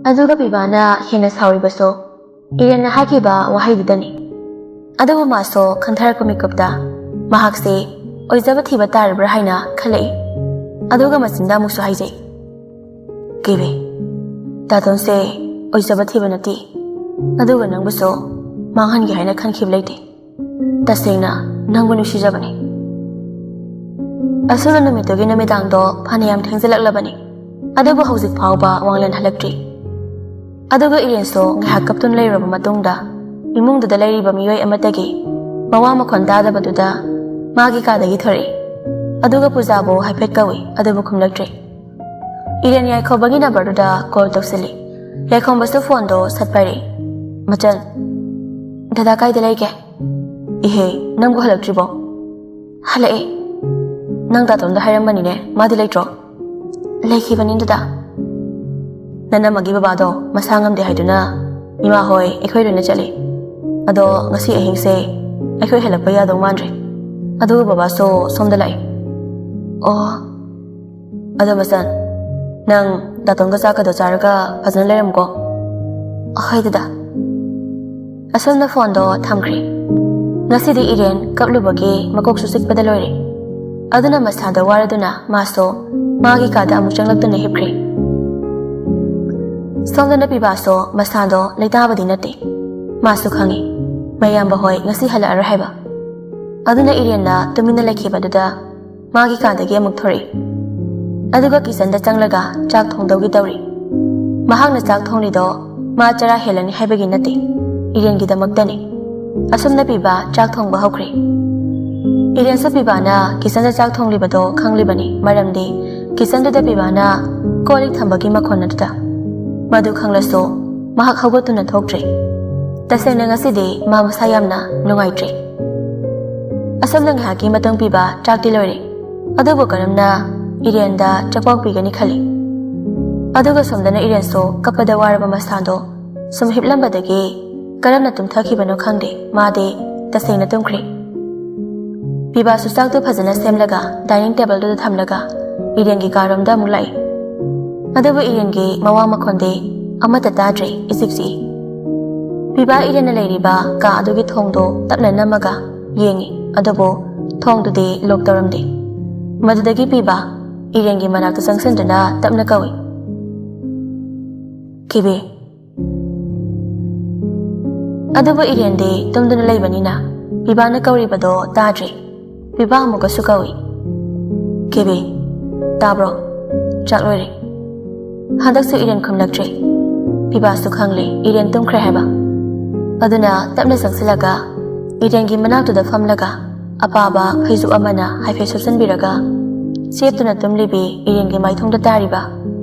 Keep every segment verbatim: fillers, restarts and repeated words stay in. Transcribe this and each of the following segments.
ꯑꯗꯨꯒ ꯄꯤꯕꯥꯅ ꯍꯦꯟꯅ ꯁꯥꯎꯔꯤꯕꯁꯨ ꯏꯔꯦꯟꯅ ꯍꯥꯏꯈꯤꯕ ꯋꯥꯍꯩꯗꯨꯗꯅꯤ꯫ ꯑꯗꯨꯕꯨ ꯃꯥꯁꯨ ꯈꯟꯊꯔꯛꯄ ꯃꯤꯀꯨꯞꯇ ꯃꯍꯥꯛꯁꯦ ꯑꯣꯏꯖꯕ ꯊꯤꯕ ꯇꯥꯔꯕ꯭ꯔꯥ ꯍꯥꯏꯅ ꯈꯜꯂꯛꯏ꯫ ꯑꯗꯨꯒ ꯃꯆꯤꯟꯗ ꯑꯃꯨꯛꯁꯨ ꯍꯥꯏꯖꯩ, "ꯀꯤꯕꯤ, ꯗꯥꯇꯣꯟꯁꯦ ꯑꯣꯏꯖꯕ ꯊꯤꯕ ꯅꯠꯇꯦ, ꯑꯗꯨꯒ ꯅꯪꯕꯨꯁꯨ ꯃꯥꯡꯍꯟꯒꯦ ꯍꯥꯏꯅ ꯈꯟꯈꯤꯕ ꯂꯩꯇꯦ꯫ ꯇꯁꯦꯡꯅ ꯅꯪꯕꯨ ꯅꯨꯡꯁꯤꯖꯕꯅꯤ꯫" ꯑꯁꯨꯝꯅ ꯅꯨꯃꯤꯠꯇꯨꯒꯤ ꯅꯨꯃꯤꯗꯥꯡꯗꯣ ꯐꯅꯌꯥꯝ ꯊꯦꯡꯖꯤꯜꯂꯛꯂꯕꯅꯤ, ꯑꯗꯨꯕꯨ ꯍꯧꯖꯤꯛ ꯐꯥꯎꯕ ꯋꯥꯡꯂꯦꯟ ꯍꯜꯂꯛꯇ꯭ꯔꯤ꯫ ꯑꯗꯨꯒ ꯏꯔꯦꯟꯁꯨ ꯉꯥꯏꯍꯥꯛ ꯀꯞꯇꯨꯅ ꯂꯩꯔꯨꯔꯕ ꯃꯇꯨꯡꯗ, ꯏꯃꯨꯡꯗꯨꯗ ꯂꯩꯔꯤꯕ ꯃꯤꯑꯣꯏ ꯑꯃꯠꯇꯒꯤ ꯃꯋꯥ ꯃꯈꯣꯟ ꯇꯥꯗꯕꯗꯨꯗ ꯃꯥꯒꯤ ꯀꯥꯗꯒꯤ ꯊꯣꯔꯛꯏ꯫ ꯑꯗꯨꯒ ꯄꯨꯖꯥꯕꯨ ꯍꯥꯏꯐꯦꯠ ꯀꯧꯏ, ꯑꯗꯨꯕꯨ ꯈꯨꯝꯂꯛꯇ꯭ꯔꯦ꯫ ꯏꯔꯦꯟ ꯌꯥꯏꯈꯣꯝꯕꯒꯤ ꯅꯝꯕꯔꯗꯨꯗ ꯀꯣꯜ ꯇꯧꯁꯤꯜꯂꯤ꯫ ꯌꯥꯏꯈꯣꯝꯕꯁꯨ ꯐꯣꯟꯗꯣ ꯁꯠ ꯄꯥꯏꯔꯛꯏ꯫ "ꯃꯆꯟ, ꯗꯗꯥ ꯀꯥꯏꯗ ꯂꯩꯒꯦ?" "ꯏꯍꯦ, ꯅꯪꯕꯨ ꯍꯜꯂꯛꯇ꯭ꯔꯤꯕꯣ?" "ꯍꯜꯂꯛꯑꯦ꯫" "ꯅꯪ ꯗꯥꯇꯣꯟꯗ ꯍꯥꯏꯔꯝꯕꯅꯤꯅꯦ, ꯃꯥꯗꯤ ꯂꯩꯇ꯭ꯔꯣ?" "ꯂꯩꯈꯤꯕꯅꯤ ꯗꯗꯥ꯫" "ꯅꯅꯝꯃꯒꯤ ꯕꯕꯥꯗꯣ ꯃꯁꯥ ꯉꯝꯗꯦ ꯍꯥꯏꯗꯨꯅ ꯏꯃꯥ ꯍꯣꯏ ꯑꯩꯈꯣꯏ ꯂꯣꯏꯅ ꯆꯠꯂꯤ꯫ ꯑꯗꯣ ꯉꯁꯤ ꯑꯍꯤꯡꯁꯦ ꯑꯩꯈꯣꯏ ꯍꯜꯂꯛꯄ ꯌꯥꯗꯧ ꯃꯥꯟꯗ꯭ꯔꯦ꯫ ꯑꯗꯨꯕꯨ ꯕꯕꯥꯁꯨ ꯁꯣꯝꯗ ꯂꯥꯛꯑꯦ꯫" "ꯑꯣ꯫ ꯑꯗꯣ ꯃꯆꯟ, ꯅꯪ ꯗꯥꯇꯣꯟꯒ ꯆꯥꯛꯀꯗꯣ ꯆꯥꯔꯒ ꯐꯖꯅ ꯂꯩꯔꯝꯃꯨꯀꯣ꯫" "ꯍꯣꯏ ꯗꯗꯥ꯫" ꯑꯁꯣꯝꯅ ꯐꯣꯟꯗꯣ ꯊꯝꯈ꯭ꯔꯦ꯫ ꯉꯁꯤꯗꯤ ꯏꯔꯦꯟ ꯀꯞꯂꯨꯕꯒꯤ ꯃꯀꯣꯛꯁꯨ ꯆꯤꯛꯄꯗ ꯂꯣꯏꯔꯦ꯫ ꯑꯗꯨꯅ ꯃꯁꯥꯗ ꯋꯥꯔꯗꯨꯅ ꯃꯥꯁꯨ ꯃꯥꯒꯤ ꯀꯥꯗ ꯑꯃꯨꯛ ꯆꯪꯂꯛꯇꯨꯅ ꯍꯤꯞꯈ꯭ꯔꯦ꯫ ꯁꯣꯝꯗꯅ ꯄꯤꯕꯥꯁꯨ ꯃꯁꯥꯗꯣ ꯂꯩꯇꯥꯕꯗꯤ ꯅꯠꯇꯦ꯫ ꯃꯥꯁꯨ ꯈꯪꯉꯤ ꯃꯌꯥꯝꯕ ꯍꯣꯏ ꯉꯁꯤ ꯍꯜꯂꯛꯑꯔꯣꯏ ꯍꯥꯏꯕ꯫ ꯑꯗꯨꯅ ꯏꯔꯦꯟꯅ ꯇꯨꯃꯤꯟꯅ ꯂꯩꯈꯤꯕꯗꯨꯗ ꯃꯥꯒꯤ ꯀꯥꯗꯒꯤ ꯑꯃꯨꯛ ꯊꯣꯔꯛꯏ꯫ ꯑꯗꯨꯒ ꯀꯤꯆꯟꯗ ꯆꯪꯂꯒ ꯆꯥꯛ ꯊꯣꯡꯗꯧꯒꯤ ꯇꯧꯔꯤ꯫ ꯃꯍꯥꯛꯅ ꯆꯥꯛ ꯊꯣꯡꯂꯤꯗꯣ ꯃꯥ ꯆꯔꯥ ꯍꯦꯜꯂꯅꯤ ꯍꯥꯏꯕꯒꯤ ꯅꯠꯇꯦ, ꯏꯔꯦꯟꯒꯤꯗꯃꯛꯇꯅꯤ꯫ ꯑꯁꯨꯝꯅ ꯄꯤꯕꯥ ꯆꯥꯛ ꯊꯣꯡꯕ ꯍꯧꯈ꯭ꯔꯦ꯫ ꯏꯔꯦꯟꯁꯨ ꯄꯤꯕꯥꯅ ꯀꯤꯆꯟꯗ ꯆꯥꯛ ꯊꯣꯡꯂꯤꯕꯗꯣ ꯈꯪꯂꯤꯕꯅꯤ, ꯃꯔꯝꯗꯤ ꯀꯤꯆꯟꯗꯨꯗ ꯄꯤꯕꯥꯅ ꯀꯣꯜ ꯂꯤꯛ ꯊꯝꯕꯒꯤ ꯃꯈꯣꯟ ꯑꯗꯨꯗ꯫ ꯃꯗꯨ ꯈꯪꯂꯁꯨ ꯃꯍꯥꯛ ꯍꯧꯒꯠꯇꯨꯅ ꯊꯣꯛꯇ꯭ꯔꯦ꯫ ꯇꯁꯦꯡꯅ ꯉꯁꯤꯗꯤ ꯃꯥ ꯃꯁꯥ ꯌꯥꯝꯅ ꯅꯨꯡꯉꯥꯏꯇ꯭ꯔꯦ꯫ ꯑꯁꯨꯝꯅ ꯉꯥꯏꯍꯥꯛꯀꯤ ꯃꯇꯨꯡ ꯄꯤꯕ ꯆꯥꯛꯇꯤ ꯂꯣꯏꯔꯦ꯫ ꯑꯗꯨꯕꯨ ꯀꯔꯝꯅ ꯏꯔꯦꯟꯗ ꯆꯥꯛꯄꯥꯎ ꯄꯤꯒꯅꯤ ꯈꯜꯂꯤ꯫ ꯑꯗꯨꯒ ꯁꯣꯝꯗꯅ ꯏꯔꯦꯟꯁꯨ ꯀꯞꯄꯗ ꯋꯥꯔꯕ ꯃꯁꯥꯗꯣ ꯁꯨꯝ ꯍꯤꯞꯂꯝꯕꯗꯒꯤ ꯀꯔꯝꯅ ꯇꯨꯝꯊꯈꯤꯕꯅꯣ ꯈꯪꯗꯦ, ꯃꯥꯗꯤ ꯇꯁꯦꯡꯅ ꯇꯨꯝꯈ꯭ꯔꯦ꯫ ꯄꯤꯕꯥꯁꯨ ꯆꯥꯛꯇꯨ ꯐꯖꯅ ꯁꯦꯝꯂꯒ ꯗꯥꯏꯅꯤꯡ ꯇꯦꯕꯜꯗꯨꯗ ꯊꯝꯂꯒ ꯏꯔꯦꯟꯒꯤ ꯀꯥꯔꯣꯝꯗ ꯑꯃꯨꯛ ꯂꯥꯛꯏ꯫ ꯑꯗꯨꯕꯨ ꯏꯔꯦꯟꯒꯤ ꯃꯋꯥ ꯃꯈꯣꯟꯗꯤ ꯑꯃꯠꯇ ꯇꯥꯗ꯭ꯔꯦ, ꯏꯆꯤꯛ ꯆꯤꯛꯏ꯫ ꯄꯤꯕꯥ ꯏꯔꯦꯟꯅ ꯂꯩꯔꯤꯕ ꯀꯥ ꯑꯗꯨꯒꯤ ꯊꯣꯡꯗꯣ ꯇꯞꯅ ꯅꯝꯃꯒ ꯌꯦꯡꯉꯤ, ꯑꯗꯨꯕꯨ ꯊꯣꯡꯗꯨꯗꯤ ꯂꯣꯛ ꯇꯧꯔꯝꯗꯦ꯫ ꯃꯗꯨꯗꯒꯤ ꯄꯤꯕꯥ ꯏꯔꯦꯟꯒꯤ ꯃꯅꯥꯛꯇ ꯆꯪꯁꯤꯟꯗꯨꯅ ꯇꯞꯅ ꯀꯧꯏ, "ꯀꯦꯕꯤ!" ꯑꯗꯨꯕꯨ ꯏꯔꯦꯟꯗꯤ ꯇꯨꯝꯗꯨꯅ ꯂꯩꯕꯅꯤꯅ ꯄꯤꯕꯥꯅ ꯀꯧꯔꯤꯕꯗꯣ ꯇꯥꯗ꯭ꯔꯦ꯫ ꯄꯤꯕꯥ ꯑꯃꯨꯛꯀꯁꯨ ꯀꯧꯏ, "ꯀꯦꯕꯤ, ꯇꯥꯕ꯭ꯔꯣ? ꯆꯥꯛ ꯂꯣꯏꯔꯦ꯫" ꯍꯟꯗꯛꯁꯨ ꯏꯔꯦꯟ ꯈꯨꯝꯂꯛꯇ꯭ꯔꯦ꯫ ꯄꯤꯕꯥꯁꯨ ꯈꯪꯂꯦ ꯏꯔꯦꯟ ꯇꯨꯝꯈ꯭ꯔꯦ ꯍꯥꯏꯕ꯫ ꯑꯗꯨꯅ ꯇꯞꯅ ꯆꯪꯁꯤꯜꯂꯒ ꯏꯔꯦꯟꯒꯤ ꯃꯅꯥꯛꯇꯨꯗ ꯐꯝꯂꯒ ꯑꯄꯥꯕ ꯐꯩꯖꯨꯞ ꯑꯃꯅ ꯍꯥꯏꯐꯦꯠ ꯁꯨꯞꯆꯟꯕꯤꯔꯒ ꯆꯦꯞꯇꯨꯅ ꯇꯨꯝꯂꯤꯕꯤ ꯏꯔꯦꯟꯒꯤ ꯃꯥꯏꯊꯣꯡꯗ ꯇꯥꯔꯤꯕ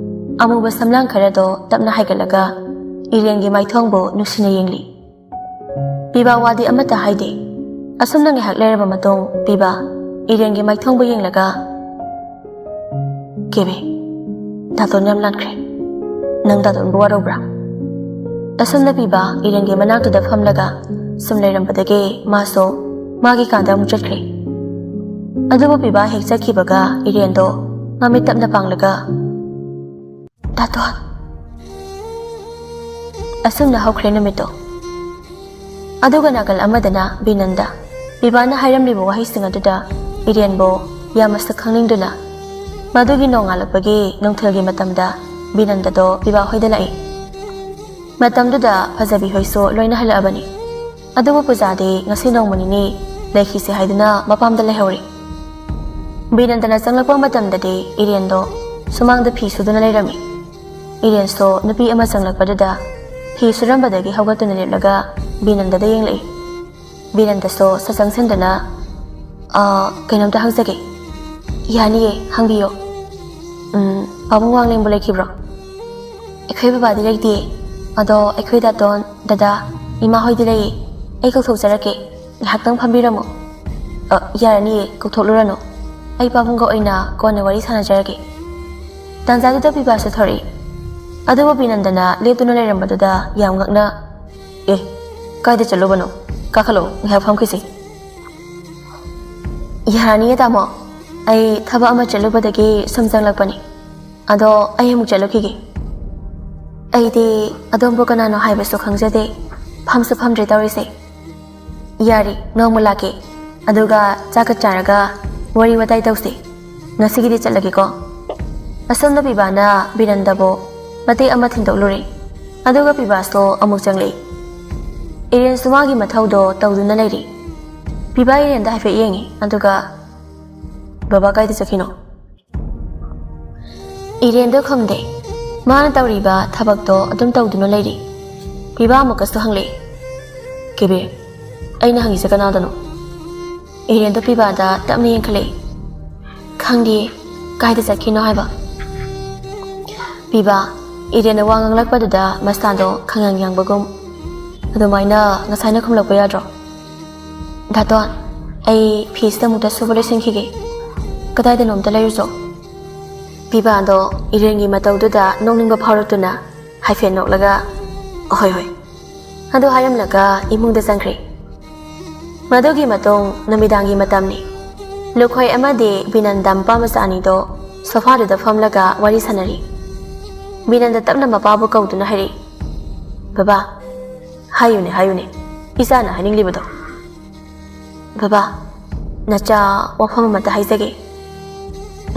ꯑꯃꯨꯕ ꯁꯝꯂꯥꯡ ꯈꯔꯗꯣ ꯇꯞꯅ ꯍꯥꯏꯒꯠꯂꯒ ꯏꯔꯦꯟꯒꯤ ꯃꯥꯏꯊꯣꯡꯕꯨ ꯅꯨꯡꯁꯤꯅ ꯌꯦꯡꯂꯤ꯫ ꯄꯤꯕꯥ ꯋꯥꯗꯤ ꯑꯃꯠꯇ ꯍꯥꯏꯗꯦ꯫ ꯑꯁꯨꯝꯅ ꯉꯥꯏꯍꯥꯛ ꯂꯩꯔꯕ ꯃꯇꯨꯡ ꯄꯤꯕꯥ ꯏꯔꯦꯟꯒꯤ ꯃꯥꯏꯊꯣꯡꯕꯨ ꯌꯦꯡꯂꯒ, "ꯀꯦꯕꯤ, ꯗꯥꯇꯣꯟ ꯌꯥꯝ ꯂꯥꯟꯈ꯭ꯔꯦ꯫ ꯅꯪ ꯗꯥꯇꯣꯟꯕꯨ ꯋꯥꯔꯧꯕ꯭ꯔꯥ?" ꯑꯁꯨꯝꯅ ꯄꯤꯕꯥ ꯏꯔꯦꯟꯒꯤ ꯃꯅꯥꯛꯇꯨꯗ ꯐꯝꯂꯒ ꯁꯨꯝ ꯂꯩꯔꯝꯕꯗꯒꯤ ꯃꯥꯁꯨ ꯃꯥꯒꯤ ꯀꯥꯗ ꯑꯃꯨꯛ ꯆꯠꯈ꯭ꯔꯦ꯫ ꯑꯗꯨꯕꯨ ꯄꯤꯕꯥ ꯍꯦꯛ ꯆꯠꯈꯤꯕꯒ ꯏꯔꯦꯟꯗꯣ ꯃꯃꯤꯠ ꯇꯞꯅ ꯄꯥꯡꯂꯒ, "ꯗꯥꯇꯣꯟ!" ꯑꯁꯨꯝꯅ ꯍꯧꯈ꯭ꯔꯦ ꯅꯨꯃꯤꯠꯇꯣ꯫ ꯑꯗꯨꯒ ꯅꯥꯀꯜ ꯑꯃꯗꯅ ꯕꯤꯅꯟꯗ꯫ ꯄꯤꯕꯥꯅ ꯍꯥꯏꯔꯝꯂꯤꯕ ꯋꯥꯍꯩꯁꯤꯡ ꯑꯗꯨꯗ ꯏꯔꯦꯟꯕꯨ ꯌꯥꯝ ꯃꯁꯛ ꯈꯪꯅꯤꯡꯗꯨꯅ ꯃꯗꯨꯒꯤ ꯅꯣꯡꯉꯥꯜꯂꯛꯄꯒꯤ ꯅꯨꯡꯊꯤꯜꯒꯤ ꯃꯇꯝꯗ ꯕꯤꯅꯟꯗꯗꯣ ꯄꯤꯕꯥ ꯍꯣꯏꯗ ꯂꯥꯛꯏ꯫ ꯃꯇꯝꯗꯨꯗ ꯐꯖꯕꯤ ꯍꯣꯏꯁꯨ ꯂꯣꯏꯅ ꯍꯜꯂꯛꯑꯕꯅꯤ꯫ ꯑꯗꯨꯕꯨ ꯄꯨꯖꯥꯗꯤ ꯉꯁꯤ ꯅꯣꯡꯃ ꯅꯤꯅꯤ ꯂꯩꯈꯤꯁꯦ ꯍꯥꯏꯗꯨꯅ ꯃꯄꯥꯝꯗ ꯂꯩꯍꯧꯔꯦ꯫ ꯕꯤꯅꯟꯗꯅ ꯆꯪꯂꯛꯄ ꯃꯇꯝꯗꯗꯤ ꯏꯔꯦꯟꯗꯣ ꯁꯨꯃꯥꯡꯗ ꯐꯤ ꯁꯨꯗꯨꯅ ꯂꯩꯔꯝꯃꯤ꯫ ꯏꯔꯦꯟꯁꯨ ꯅꯨꯄꯤ ꯑꯃ ꯆꯪꯂꯛꯄꯗꯨꯗ ꯐꯤ ꯁꯨꯔꯝꯕꯗꯒꯤ ꯍꯧꯒꯠꯇꯨꯅ ꯂꯦꯞꯂꯒ ꯕꯤꯅꯟꯗꯗ ꯌꯦꯡꯂꯛꯏ꯫ ꯕꯤꯅꯟꯗꯁꯨ ꯁꯠ ꯆꯪꯁꯤꯟꯗꯨꯅ, "ꯑ, ꯀꯩꯅꯣꯝꯇ ꯍꯪꯖꯒꯦ꯫" "ꯌꯥꯅꯤꯌꯦ, ꯍꯪꯕꯤꯌꯣ꯫" "ꯎꯝ, ꯄꯥꯕꯨꯡ ꯋꯥꯡꯂꯦꯟꯕꯨ ꯂꯩꯈꯤꯕ꯭ꯔꯣ?" "ꯑꯩꯈꯣꯏ ꯕꯕꯥꯗꯤ ꯂꯩꯇꯦ, ꯑꯗꯣ ꯑꯩꯈꯣꯏ ꯗꯥꯇꯣꯟ, ꯗꯗꯥ, ꯏꯃꯥ ꯍꯣꯏꯗꯤ ꯂꯩꯌꯦ꯫ ꯑꯩ ꯀꯧꯊꯣꯛꯆꯔꯛꯀꯦ, ꯉꯥꯏꯍꯥꯛꯇꯪ ꯐꯝꯕꯤꯔꯝꯃꯣ꯫" "ꯑ, ꯌꯥꯔꯅꯤꯌꯦ, ꯀꯧꯊꯣꯛꯂꯨꯔꯅꯨ꯫ ꯑꯩ ꯄꯥꯕꯨꯡꯒ ꯑꯣꯏꯅ ꯀꯣꯟꯅ ꯋꯥꯔꯤ ꯁꯥꯟꯅꯖꯔꯒꯦ꯫" ꯇꯥꯟꯖꯥꯗꯨꯗ ꯄꯤꯕꯥꯁꯨ ꯊꯣꯔꯛꯏ꯫ ꯑꯗꯨꯕꯨ ꯕꯤꯅꯟꯗꯅ ꯂꯦꯞꯇꯨꯅ ꯂꯩꯔꯝꯕꯗꯨꯗ ꯌꯥꯝ ꯉꯛꯅ, "ꯑꯦ, ꯀꯥꯏꯗ ꯆꯠꯂꯨꯕꯅꯣ? ꯀꯥꯈꯠꯂꯛꯑꯣ, ꯉꯥꯏꯍꯥꯛ ꯐꯝꯈꯤꯁꯤ꯫" "ꯌꯥꯔꯅꯤꯌꯦ ꯇꯥꯃꯣ, ꯑꯩ ꯊꯕꯛ ꯑꯃ ꯆꯠꯂꯨꯕꯗꯒꯤ ꯁꯨꯝ ꯆꯪꯂꯛꯄꯅꯤ꯫ ꯑꯗꯣ ꯑꯩ ꯑꯃꯨꯛ ꯆꯠꯂꯨꯈꯤꯒꯦ꯫" ꯑꯩꯗꯤ ꯑꯗꯣꯝꯕꯨ ꯀꯅꯥꯅꯣ ꯍꯥꯏꯕꯁꯨ ꯈꯪꯖꯗꯦ, ꯐꯝꯁꯨ ꯐꯝꯗ꯭ꯔꯦ ꯇꯧꯔꯤꯁꯦ꯫ ꯌꯥꯔꯦ, ꯅꯣꯡꯃ ꯂꯥꯛꯀꯦ, ꯑꯗꯨꯒ ꯆꯥꯛꯀ ꯆꯥꯔꯒ ꯋꯥꯔꯤ ꯋꯥꯇꯥꯏ ꯇꯧꯁꯤ꯫ ꯉꯁꯤꯒꯤꯗꯤ ꯆꯠꯂꯒꯦꯀꯣ꯫ ꯑꯁꯣꯝꯗ ꯄꯤꯕꯥꯅ ꯕꯤꯔꯟꯗꯕꯨ ꯃꯇꯦꯛ ꯑꯃ ꯊꯤꯟꯗꯣꯛꯂꯨꯔꯦ, ꯑꯗꯨꯒ ꯄꯤꯕꯥꯁꯨ ꯑꯃꯨꯛ ꯆꯪꯂꯛꯏ꯫ ꯏꯔꯦꯟꯁꯨ ꯃꯥꯒꯤ ꯃꯊꯧꯗꯣ ꯇꯧꯗꯨꯅ ꯂꯩꯔꯤ꯫ ꯄꯤꯕꯥ ꯏꯔꯦꯟꯗ ꯍꯥꯏꯐꯦꯠ ꯌꯦꯡꯉꯤ, ꯑꯗꯨꯒ, "ꯕꯕꯥ ꯀꯥꯏꯗ ꯆꯠꯈꯤꯅꯣ?" ꯏꯔꯦꯟꯗꯣ ꯈꯨꯝꯗꯦ꯫ ꯃꯥꯅ ꯇꯧꯔꯤꯕ ꯊꯕꯛꯇꯣ ꯑꯗꯨꯝ ꯇꯧꯗꯨꯅ ꯂꯩꯔꯤ꯫ ꯄꯤꯕꯥ ꯑꯃꯨꯛꯀꯁꯨ ꯍꯪꯂꯛꯏ, "ꯀꯦꯕꯤ, ꯑꯩꯅ ꯍꯪꯉꯤꯁꯦ ꯀꯅꯥꯗꯅꯣ?" ꯏꯔꯦꯟꯗꯣ ꯄꯤꯕꯥꯗ ꯇꯞꯅ ꯌꯦꯡꯈꯠꯂꯛꯏ꯫ "ꯈꯪꯗꯤꯌꯦ, ꯀꯥꯏꯗ ꯆꯠꯈꯤꯅꯣ ꯍꯥꯏꯕ?" ꯄꯤꯕꯥ, ꯏꯔꯦꯟꯅ ꯋꯥ ꯉꯥꯡꯂꯛꯄꯗꯨꯗ ꯃꯁꯥꯗꯣ ꯈꯪꯌꯥꯡ ꯌꯥꯡꯕꯒꯨꯝ꯫ "ꯑꯗꯨꯃꯥꯏꯅ ꯉꯁꯥꯏꯅ ꯈꯨꯝꯂꯛꯄ ꯌꯥꯗ꯭ꯔꯣ?" "ꯗꯥꯇꯣꯟ, ꯑꯩ ꯐꯤꯁꯤꯗ ꯑꯃꯨꯛꯇ ꯁꯨꯕ ꯂꯣꯏꯁꯤꯟꯈꯤꯒꯦ꯫ ꯀꯗꯥꯏꯗꯅꯣꯝꯇ ꯂꯩꯔꯨꯆꯣ꯫" ꯄꯤꯕꯥꯗꯣ ꯏꯔꯦꯟꯒꯤ ꯃꯇꯧꯗꯨꯗ ꯅꯣꯛꯅꯤꯡꯕ ꯐꯥꯎꯔꯛꯇꯨꯅ ꯍꯥꯏꯐꯦꯠ ꯅꯣꯛꯂꯒ, "ꯍꯣꯏ, ꯍꯣꯏ꯫" ꯑꯗꯨ ꯍꯥꯏꯔꯝꯂꯒ ꯏꯃꯨꯡꯗ ꯆꯪꯈ꯭ꯔꯦ꯫ ꯃꯗꯨꯒꯤ ꯃꯇꯨꯡ ꯅꯨꯃꯤꯗꯥꯡꯒꯤ ꯃꯇꯝꯅꯤ꯫ ꯂꯨꯈꯣꯏ ꯑꯃꯗꯤ ꯕꯤꯅꯟꯗ ꯃꯄꯥ ꯃꯆꯥ ꯑꯅꯤꯗꯣ ꯁꯣꯐꯥꯗꯨꯗ ꯐꯝꯂꯒ ꯋꯥꯔꯤ ꯁꯥꯟꯅꯔꯤ꯫ ꯕꯤꯅꯟꯗ ꯇꯞꯅ ꯃꯄꯥꯕꯨ ꯀꯧꯗꯨꯅ ꯍꯥꯏꯔꯛꯏ, "ꯕꯕꯥ, ꯍꯥꯏꯌꯨꯅꯦ, ꯍꯥꯏꯌꯨꯅꯦ, ꯏꯆꯥꯅ ꯍꯥꯏꯅꯤꯡꯂꯤꯕꯗꯣ꯫" "ꯕꯕꯥ, ꯅꯆꯥ ꯋꯥꯐꯝ ꯑꯃꯇ ꯍꯥꯏꯖꯒꯦ꯫"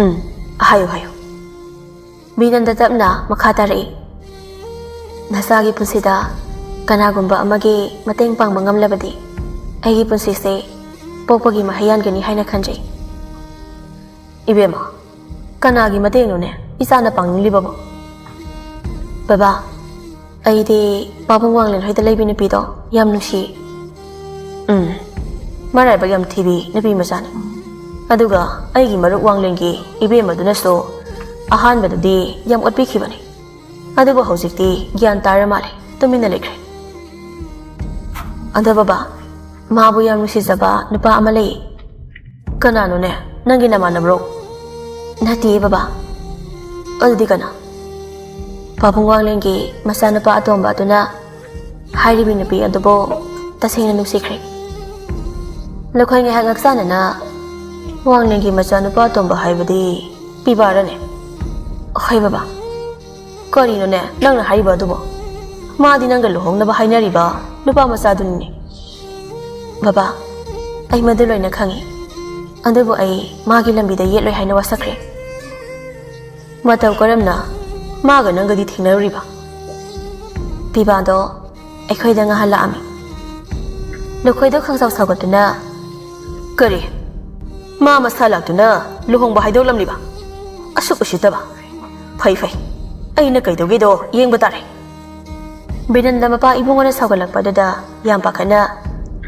"ꯎꯝ, ꯍꯥꯏꯌꯨ, ꯍꯥꯏꯌꯨ꯫" ꯕꯤꯅꯟꯗ ꯇꯞꯅ ꯃꯈꯥ ꯇꯥꯔꯛꯏ, "ꯅꯆꯥꯒꯤ ꯄꯨꯟꯁꯤꯗ ꯀꯅꯥꯒꯨꯝꯕ ꯑꯃꯒꯤ ꯃꯇꯦꯡ ꯄꯥꯡꯕ ꯉꯝꯂꯕꯗꯤ ꯑꯩꯒꯤ ꯄꯨꯟꯁꯤꯁꯦ ꯄꯣꯛꯄꯒꯤ ꯃꯍꯩ ꯌꯥꯟꯒꯅꯤ ꯍꯥꯏꯅ ꯈꯟꯖꯩ꯫" "ꯏꯕꯦꯝꯃ, ꯀꯅꯥꯒꯤ ꯃꯇꯦꯡꯅꯣꯅꯦ ꯏꯆꯥꯅ ꯄꯥꯡꯅꯤꯡꯂꯤꯕꯕꯣ?" "ꯕꯕꯥ, ꯑꯩꯗꯤ ꯄꯥꯕꯨꯡ ꯋꯥꯡꯂꯦꯟ ꯍꯣꯏꯗ ꯂꯩꯕꯤ ꯅꯨꯄꯤꯗꯣ ꯌꯥꯝ ꯅꯨꯡꯁꯤ꯫" "ꯎꯝ, ꯃꯔꯥꯏꯕꯛ ꯌꯥꯝ ꯊꯤꯕꯤ ꯅꯨꯄꯤ ꯃꯆꯥꯅꯤ꯫ ꯑꯗꯨꯒ ꯑꯩꯒꯤ ꯃꯔꯨꯞ ꯋꯥꯡꯂꯦꯟꯒꯤ ꯏꯕꯦꯝꯃꯗꯨꯅꯁꯨ ꯑꯍꯥꯟꯕꯗꯗꯤ ꯌꯥꯝ ꯑꯣꯠꯄꯤꯈꯤꯕꯅꯤ꯫ ꯑꯗꯨꯕꯨ ꯍꯧꯖꯤꯛꯇꯤ ꯒ꯭ꯌꯥꯟ ꯇꯥꯔ ꯃꯥꯜꯂꯦ, ꯇꯨꯃꯤꯟꯅ ꯂꯩꯈ꯭ꯔꯦ꯫" "ꯑꯗꯣ ꯕꯕꯥ, ꯃꯥꯕꯨ ꯌꯥꯝ ꯅꯨꯡꯁꯤꯖꯕ ꯅꯨꯄꯥ ꯑꯃ ꯂꯩ꯫" "ꯀꯅꯥꯅꯣꯅꯦ? ꯅꯪꯒꯤ ꯅꯃꯥꯟꯅꯕ꯭ꯔꯣ?" "ꯅꯠꯇꯤꯌꯦ ꯕꯕꯥ꯫" "ꯑꯗꯨꯗꯤ ꯀꯅꯥ?" "ꯄꯥꯕꯨꯡ ꯋꯥꯡꯂꯦꯟꯒꯤ ꯃꯆꯥꯅꯨꯄꯥ ꯑꯇꯣꯝꯕ ꯑꯗꯨꯅ ꯍꯥꯏꯔꯤꯕꯤ ꯅꯨꯄꯤ ꯑꯗꯨꯕꯨ ꯇꯁꯦꯡꯅ ꯅꯨꯡꯁꯤꯈ꯭ꯔꯦ꯫" ꯂꯨꯈꯣꯏ ꯉꯥꯏꯍꯥꯛ ꯉꯥꯛꯆꯥꯅꯅ, "ꯋꯥꯡꯂꯦꯟꯒꯤ ꯃꯆꯥꯅꯨꯄꯥ ꯑꯇꯣꯝꯕ ꯍꯥꯏꯕꯗꯤ ꯄꯤꯕꯥꯔꯅꯦ?" "ꯍꯣꯏ ꯕꯕꯥ꯫" ꯀꯔꯤꯅꯣꯅꯦ ꯅꯪꯅ ꯍꯥꯏꯔꯤꯕ ꯑꯗꯨꯕꯣ? ꯃꯥꯗꯤ ꯅꯪꯒ ꯂꯨꯍꯣꯡꯅꯕ ꯍꯥꯏꯅꯔꯤꯕ ꯅꯨꯄꯥ ꯃꯆꯥꯗꯨꯅꯤꯅꯦ꯫ ꯕꯕꯥ, ꯑꯩ ꯃꯗꯨ ꯂꯣꯏꯅ ꯈꯪꯉꯤ꯫ ꯑꯗꯨꯕꯨ ꯑꯩ ꯃꯥꯒꯤ ꯂꯝꯕꯤꯗ ꯌꯦꯠꯂꯣꯏ ꯍꯥꯏꯅ ꯋꯥꯁꯛꯈ꯭ꯔꯦ꯫ ꯃꯇꯧ ꯀꯔꯝꯅ ꯃꯥꯒ ꯅꯪꯒꯗꯤ ꯊꯦꯡꯅꯔꯨꯔꯤꯕ? ꯄꯤꯕꯥꯗꯣ ꯑꯩꯈꯣꯏꯗ ꯉꯥꯍꯜꯂꯛꯑꯝꯃꯤ꯫ ꯂꯨꯈꯣꯏꯗꯣ ꯈꯪꯁꯥꯎ ꯁꯥꯎꯒꯠꯇꯨꯅ, "ꯀꯔꯤ? ꯃꯥ ꯃꯁꯥ ꯂꯥꯛꯇꯨꯅ ꯂꯨꯍꯣꯡꯕ ꯍꯥꯏꯗꯣꯛꯂꯝꯂꯤꯕ? ꯑꯁꯨꯛ ꯎꯁꯤꯠꯇꯕ! ꯐꯩ, ꯐꯩ꯫ ꯑꯩꯅ ꯀꯩꯗꯧꯒꯦꯗꯣ ꯌꯦꯡꯕ ꯇꯥꯔꯦ꯫" ꯕꯤꯅꯟꯗ ꯃꯄꯥ ꯏꯕꯨꯡꯉꯣꯅ ꯁꯥꯎꯒꯠꯂꯛꯄꯗꯨꯗ ꯌꯥꯝ ꯄꯥꯈꯠꯅ,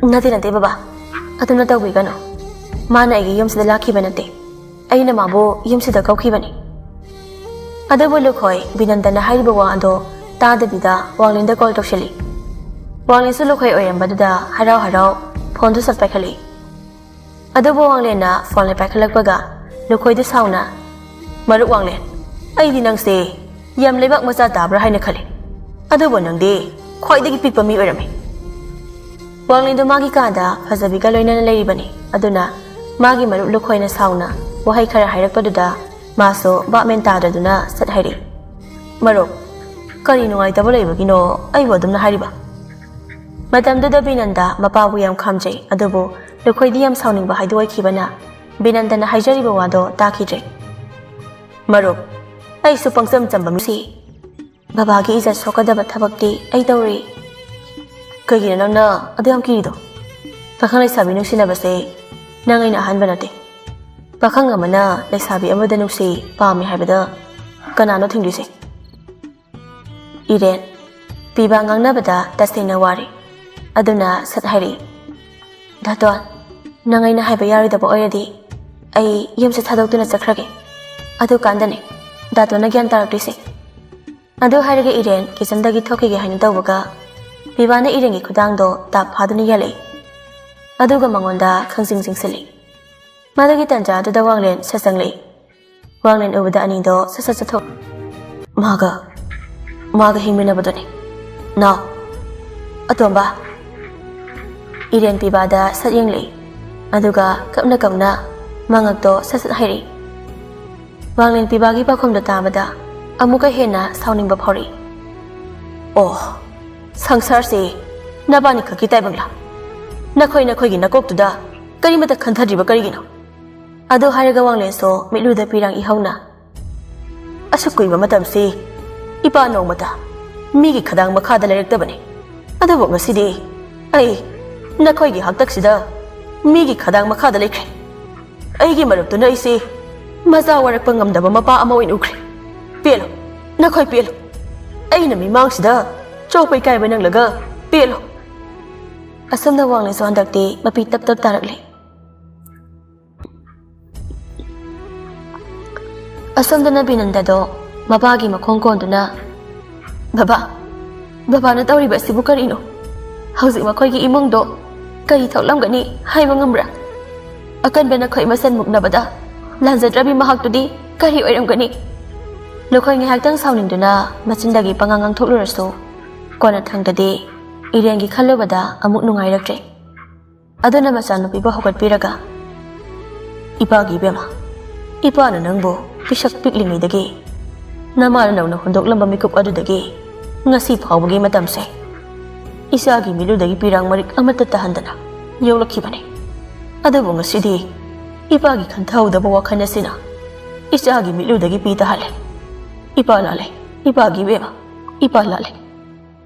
"ꯅꯠꯇꯦ, ꯅꯠꯇꯦ ꯕꯕꯥ, ꯑꯗꯨꯝꯅ ꯇꯧꯕꯤꯒꯅꯨ꯫ ꯃꯥꯅ ꯑꯩꯒꯤ ꯌꯨꯝꯁꯤꯗ ꯂꯥꯛꯈꯤꯕ ꯅꯠꯇꯦ꯫ ꯑꯩꯅ ꯃꯥꯕꯨ ꯌꯨꯝꯁꯤꯗ ꯀꯧꯈꯤꯕꯅꯤ꯫" ꯑꯗꯨꯕꯨ ꯂꯨꯈꯣꯏ ꯕꯤꯅꯟꯗꯅ ꯍꯥꯏꯔꯤꯕ ꯋꯥ ꯑꯗꯣ ꯇꯥꯗꯕꯤꯗ ꯋꯥꯡꯂꯦꯟꯗ ꯀꯣꯜ ꯇꯧꯁꯤꯜꯂꯤ꯫ ꯋꯥꯡꯂꯦꯟꯁꯨ ꯂꯨꯈꯣꯏ ꯑꯣꯏꯔꯝꯕꯗꯨꯗ ꯍꯔꯥꯎ ꯍꯔꯥꯎ ꯐꯣꯟꯗꯨ ꯁꯠ ꯄꯥꯏꯈꯠꯂꯤ꯫ ꯑꯗꯨꯕꯨ ꯋꯥꯡꯂꯦꯟꯅ ꯐꯣꯟ ꯍꯦꯛ ꯄꯥꯏꯈꯠꯂꯛꯄꯒ ꯂꯨꯈꯣꯏꯗꯨ ꯁꯥꯎꯅ, "ꯃꯔꯨꯞ ꯋꯥꯡꯂꯦꯟ, ꯑꯩꯗꯤ ꯅꯪꯁꯦ ꯌꯥꯝ ꯂꯩꯕꯥꯛ ꯃꯆꯥ ꯇꯥꯕ꯭ꯔꯥ ꯍꯥꯏꯅ ꯈꯜꯂꯤ꯫ ꯑꯗꯨꯕꯨ ꯅꯪꯗꯤ ꯈ꯭ꯋꯥꯏꯗꯒꯤ ꯄꯤꯛꯄ ꯃꯤ ꯑꯣꯏꯔꯝꯃꯤ꯫" ꯋꯥꯡꯂꯦꯟꯗꯨ ꯃꯥꯒꯤ ꯀꯥꯗ ꯐꯖꯕꯤꯒ ꯂꯣꯏꯅꯅ ꯂꯩꯔꯤꯕꯅꯤ꯫ ꯑꯗꯨꯅ ꯃꯥꯒꯤ ꯃꯔꯨꯞ ꯂꯨꯈꯣꯏꯅ ꯁꯥꯎꯅ ꯋꯥꯍꯩ ꯈꯔ ꯍꯥꯏꯔꯛꯄꯗꯨꯗ ꯃꯥꯁꯨ ꯚꯥꯞ ꯃꯦꯟ ꯇꯥꯗ꯭ꯔꯗꯨꯅ ꯁꯠ ꯍꯥꯏꯔꯛꯏ, "ꯃꯔꯨꯞ, ꯀꯔꯤ ꯅꯨꯡꯉꯥꯏꯇꯕ ꯂꯩꯕꯒꯤꯅꯣ ꯑꯩꯕꯨ ꯑꯗꯨꯝꯅ ꯍꯥꯏꯔꯤꯕ?" ꯃꯇꯝꯗꯨꯗ ꯕꯤꯅꯟꯗ ꯃꯄꯥꯕꯨ ꯌꯥꯝ ꯈꯥꯝꯖꯩ, ꯑꯗꯨꯕꯨ ꯂꯨꯈꯣꯏꯗꯤ ꯌꯥꯝ ꯁꯥꯎꯅꯤꯡꯕ ꯍꯥꯏꯗꯨ ꯑꯣꯏꯈꯤꯕꯅ ꯕꯤꯅꯟꯗꯅ ꯍꯥꯏꯖꯔꯤꯕ ꯋꯥꯗꯣ ꯇꯥꯈꯤꯗ꯭ꯔꯦ꯫ "ꯃꯔꯨꯞ, ꯑꯩꯁꯨ ꯄꯪꯆꯝ ꯆꯝꯕ ꯃꯤꯁꯤ꯫ ꯕꯕꯥꯒꯤ ꯏꯖꯠ ꯁꯣꯛꯀꯗꯕ ꯊꯕꯛꯇꯤ ꯑꯩ ꯇꯧꯔꯤ꯫" "ꯀꯩꯒꯤꯅꯣ ꯅꯪꯅ ꯑꯗꯨ ꯌꯥꯝ ꯀꯤꯔꯤꯗꯣ? ꯄꯥꯈꯪ ꯂꯩꯁꯥꯕꯤ ꯅꯨꯡꯁꯤꯅꯕꯁꯦ ꯅꯪ ꯑꯩꯅ ꯑꯍꯥꯟꯕ ꯅꯠꯇꯦ꯫ ꯄꯥꯈꯪ ꯑꯃꯅ ꯂꯩꯁꯥꯕꯤ ꯑꯃꯗ ꯅꯨꯡꯁꯤ ꯄꯥꯝꯃꯤ ꯍꯥꯏꯕꯗ ꯀꯅꯥꯅꯣ ꯊꯤꯡꯗꯣꯏꯁꯦ?" ꯏꯔꯦꯟ, ꯄꯤꯕ ꯉꯥꯡꯅꯕꯗ ꯇꯁꯦꯡꯅ ꯋꯥꯔꯦ꯫ ꯑꯗꯨꯅ ꯁꯠ ꯍꯥꯏꯔꯛꯏ, "ꯗꯥꯇꯣꯟ, ꯅꯪ ꯑꯩꯅ ꯍꯥꯏꯕ ꯌꯥꯔꯣꯏꯗꯕ ꯑꯣꯏꯔꯗꯤ ꯑꯩ ꯌꯨꯝꯁꯦ ꯊꯥꯗꯣꯛꯇꯨꯅ ꯆꯠꯈ꯭ꯔꯒꯦ꯫ ꯑꯗꯨꯀꯥꯟꯗꯅꯦ ꯗꯥꯇꯣꯟꯅ ꯒ꯭ꯌꯥꯟ ꯇꯥꯔꯛꯇꯣꯏꯁꯦ꯫" ꯑꯗꯨ ꯍꯥꯏꯔꯒ ꯏꯔꯦꯟ ꯀꯤꯆꯟꯗꯒꯤ ꯊꯣꯛꯈꯤꯒꯦ ꯍꯥꯏꯅ ꯇꯧꯕꯒ ꯄꯤꯕꯥꯅ ꯏꯔꯦꯟꯒꯤ ꯈꯨꯗꯥꯡꯗꯣ ꯇꯥꯞ ꯐꯥꯗꯨꯅ ꯌꯥꯜꯂꯛꯏ꯫ ꯑꯗꯨꯒ ꯃꯉꯣꯟꯗ ꯈꯪꯖꯤꯡ ꯖꯤꯡꯁꯤꯜꯂꯤ꯫ ꯃꯗꯨꯒꯤ ꯇꯟꯖꯥꯗꯨꯗ ꯋꯥꯡꯂꯦꯟ ꯁꯠ ꯆꯪꯂꯛꯏ꯫ ꯋꯥꯡꯂꯦꯟ ꯎꯕꯗ ꯑꯅꯤꯗꯣ ꯁꯠ ꯁꯠ ꯆꯠꯊꯣꯛ꯫ "ꯃꯥꯒ, ꯃꯥꯒ ꯍꯤꯡꯃꯤꯟꯅꯕꯗꯨꯅꯤ꯫ ꯅꯥꯎ, ꯑꯇꯣꯝꯕ꯫" ꯏꯔꯦꯟ ꯄꯤꯕꯥꯗ ꯁꯠ ꯌꯦꯡꯂꯛꯏ꯫ ꯑꯗꯨꯒ ꯀꯞꯅ ꯀꯞꯅ ꯃꯉꯛꯇꯣ ꯁꯠ ꯁꯠ ꯍꯥꯏꯔꯛꯏ꯫ ꯋꯥꯡꯂꯦꯟ ꯄꯤꯕꯥꯒꯤ ꯄꯥꯎꯈꯨꯝꯗꯣ ꯇꯥꯕꯗ ꯑꯃꯨꯛꯀ ꯍꯦꯟꯅ ꯁꯥꯎꯅꯤꯡꯕ ꯐꯥꯎꯔꯛꯏ꯫ ꯑꯣ, ꯁꯪꯁꯥꯔꯁꯤ ꯅꯕꯥꯅꯤ ꯈꯛꯀꯤ ꯇꯥꯏꯕꯪꯂꯥ? ꯅꯈꯣꯏ ꯅꯈꯣꯏꯒꯤ ꯅꯀꯣꯛꯇꯨꯗ ꯀꯔꯤꯃꯠꯇ ꯈꯟꯊꯗ꯭ꯔꯤꯕ ꯀꯔꯤꯒꯤꯅꯣ? ꯑꯗꯨ ꯍꯥꯏꯔꯒ ꯋꯥꯡꯂꯦꯟꯁꯨ ꯃꯤꯠꯂꯨꯗ ꯄꯤꯔꯥꯡ ꯏꯍꯧꯅ, "ꯑꯁꯨꯛ ꯀꯨꯏꯕ ꯃꯇꯝꯁꯤ ꯏꯄꯥ ꯅꯣꯡꯃꯇ ꯃꯤꯒꯤ ꯈꯗꯥꯡ ꯃꯈꯥꯗ ꯂꯩꯔꯛꯇꯕꯅꯤ꯫ ꯑꯗꯨꯕꯨ ꯉꯁꯤꯗꯤ ꯑꯩ ꯅꯈꯣꯏꯒꯤ ꯍꯥꯛꯇꯛꯁꯤꯗ ꯃꯤꯒꯤ ꯈꯗꯥꯡ ꯃꯈꯥꯗ ꯂꯩꯈ꯭ꯔꯦ꯫ ꯑꯩꯒꯤ ꯃꯔꯨꯞꯇꯨꯅ ꯑꯩꯁꯤ ꯃꯆꯥ ꯋꯥꯔꯛꯄ ꯉꯝꯗꯕ ꯃꯄꯥ ꯑꯃ ꯑꯣꯏꯅ ꯎꯈ꯭ꯔꯦ꯫ ꯄꯦꯜꯂꯣ, ꯅꯈꯣꯏ ꯄꯦꯜꯂꯣ꯫ ꯑꯩꯅ ꯃꯤꯃꯥꯡꯁꯤꯗ ꯆꯣꯞꯄ ꯏꯀꯥꯏꯕ ꯅꯪꯂꯒ ꯄꯦꯜꯂꯣ꯫" ꯑꯁꯨꯝꯅ ꯋꯥꯡꯂꯦꯟꯁꯨ ꯍꯟꯗꯛꯇꯤ ꯃꯄꯤ ꯇꯞ ꯇꯞ ꯇꯥꯔꯛꯂꯦ꯫ ꯑꯁꯣꯝꯗꯅ ꯕꯤꯅꯟꯗꯗꯣ ꯃꯄꯥꯒꯤ ꯃꯈꯣꯡ ꯀꯣꯟꯗꯨꯅ, "ꯕꯕꯥ, ꯕꯕꯥꯅ ꯇꯧꯔꯤꯕ ꯑꯁꯤꯕꯨ ꯀꯔꯤꯅꯣ? ꯍꯧꯖꯤꯛ ꯃꯈꯣꯏꯒꯤ ꯏꯃꯨꯡꯗꯣ ꯀꯔꯤ ꯊꯣꯛꯂꯝꯒꯅꯤ ꯍꯥꯏꯕ ꯉꯝꯕ꯭ꯔꯥ? ꯑꯀꯟꯕ ꯅꯈꯣꯏ ꯃꯁꯦꯟ ꯃꯨꯛꯅꯕꯗ ꯂꯥꯟꯖꯗ꯭ꯔꯕꯤ ꯃꯍꯥꯛꯇꯨꯗꯤ ꯀꯔꯤ ꯑꯣꯏꯔꯝꯒꯅꯤ?" ꯂꯨꯈꯣꯏ ꯉꯥꯏꯍꯥꯛꯇꯪ ꯁꯥꯎꯅꯤꯡꯗꯨꯅ ꯃꯆꯤꯟꯗꯒꯤ ꯄꯉꯥꯡ ꯉꯥꯡꯊꯣꯛꯂꯨꯔꯁꯨ, ꯀꯣꯟꯅꯊꯪꯗꯗꯤ ꯏꯔꯦꯟꯒꯤ ꯈꯜꯂꯨꯕꯗ ꯑꯃꯨꯛ ꯅꯨꯡꯉꯥꯏꯔꯛꯇ꯭ꯔꯦ꯫ ꯑꯗꯨꯅ ꯃꯆꯥꯅꯨꯄꯤꯕꯨ ꯍꯧꯒꯠꯄꯤꯔꯒ, "ꯏꯄꯥꯒꯤ ꯏꯕꯦꯝꯃ, ꯏꯄꯥꯅ ꯅꯪꯕꯨ ꯄꯤꯁꯛ ꯄꯤꯛꯂꯤꯉꯩꯗꯒꯤ ꯅꯃꯥꯅ ꯅꯧꯅ ꯍꯨꯟꯗꯣꯛꯂꯝꯕ ꯃꯤꯀꯨꯞ ꯑꯗꯨꯗꯒꯤ ꯉꯁꯤ ꯐꯥꯎꯕꯒꯤ ꯃꯇꯝꯁꯦ ꯏꯆꯥꯒꯤ ꯃꯤꯠꯂꯨꯗꯒꯤ ꯄꯤꯔꯥꯡ ꯃꯔꯤꯛ ꯑꯃꯠꯇ ꯇꯥꯍꯟꯗꯅ ꯌꯣꯛꯂꯛꯈꯤꯕꯅꯤ꯫ ꯑꯗꯨꯕꯨ ꯉꯁꯤꯗꯤ ꯏꯄꯥꯒꯤ ꯈꯟꯊꯍꯧꯗꯕ ꯋꯥꯈꯜ ꯑꯁꯤꯅ ꯏꯆꯥꯒꯤ ꯃꯤꯠꯂꯨꯗꯒꯤ ꯄꯤ ꯇꯥꯍꯜꯂꯦ꯫ ꯏꯄꯥ ꯂꯥꯜꯂꯦ, ꯏꯄꯥꯒꯤ ꯏꯕꯦꯝꯃ, ꯏꯄꯥ ꯂꯥꯜꯂꯦ꯫"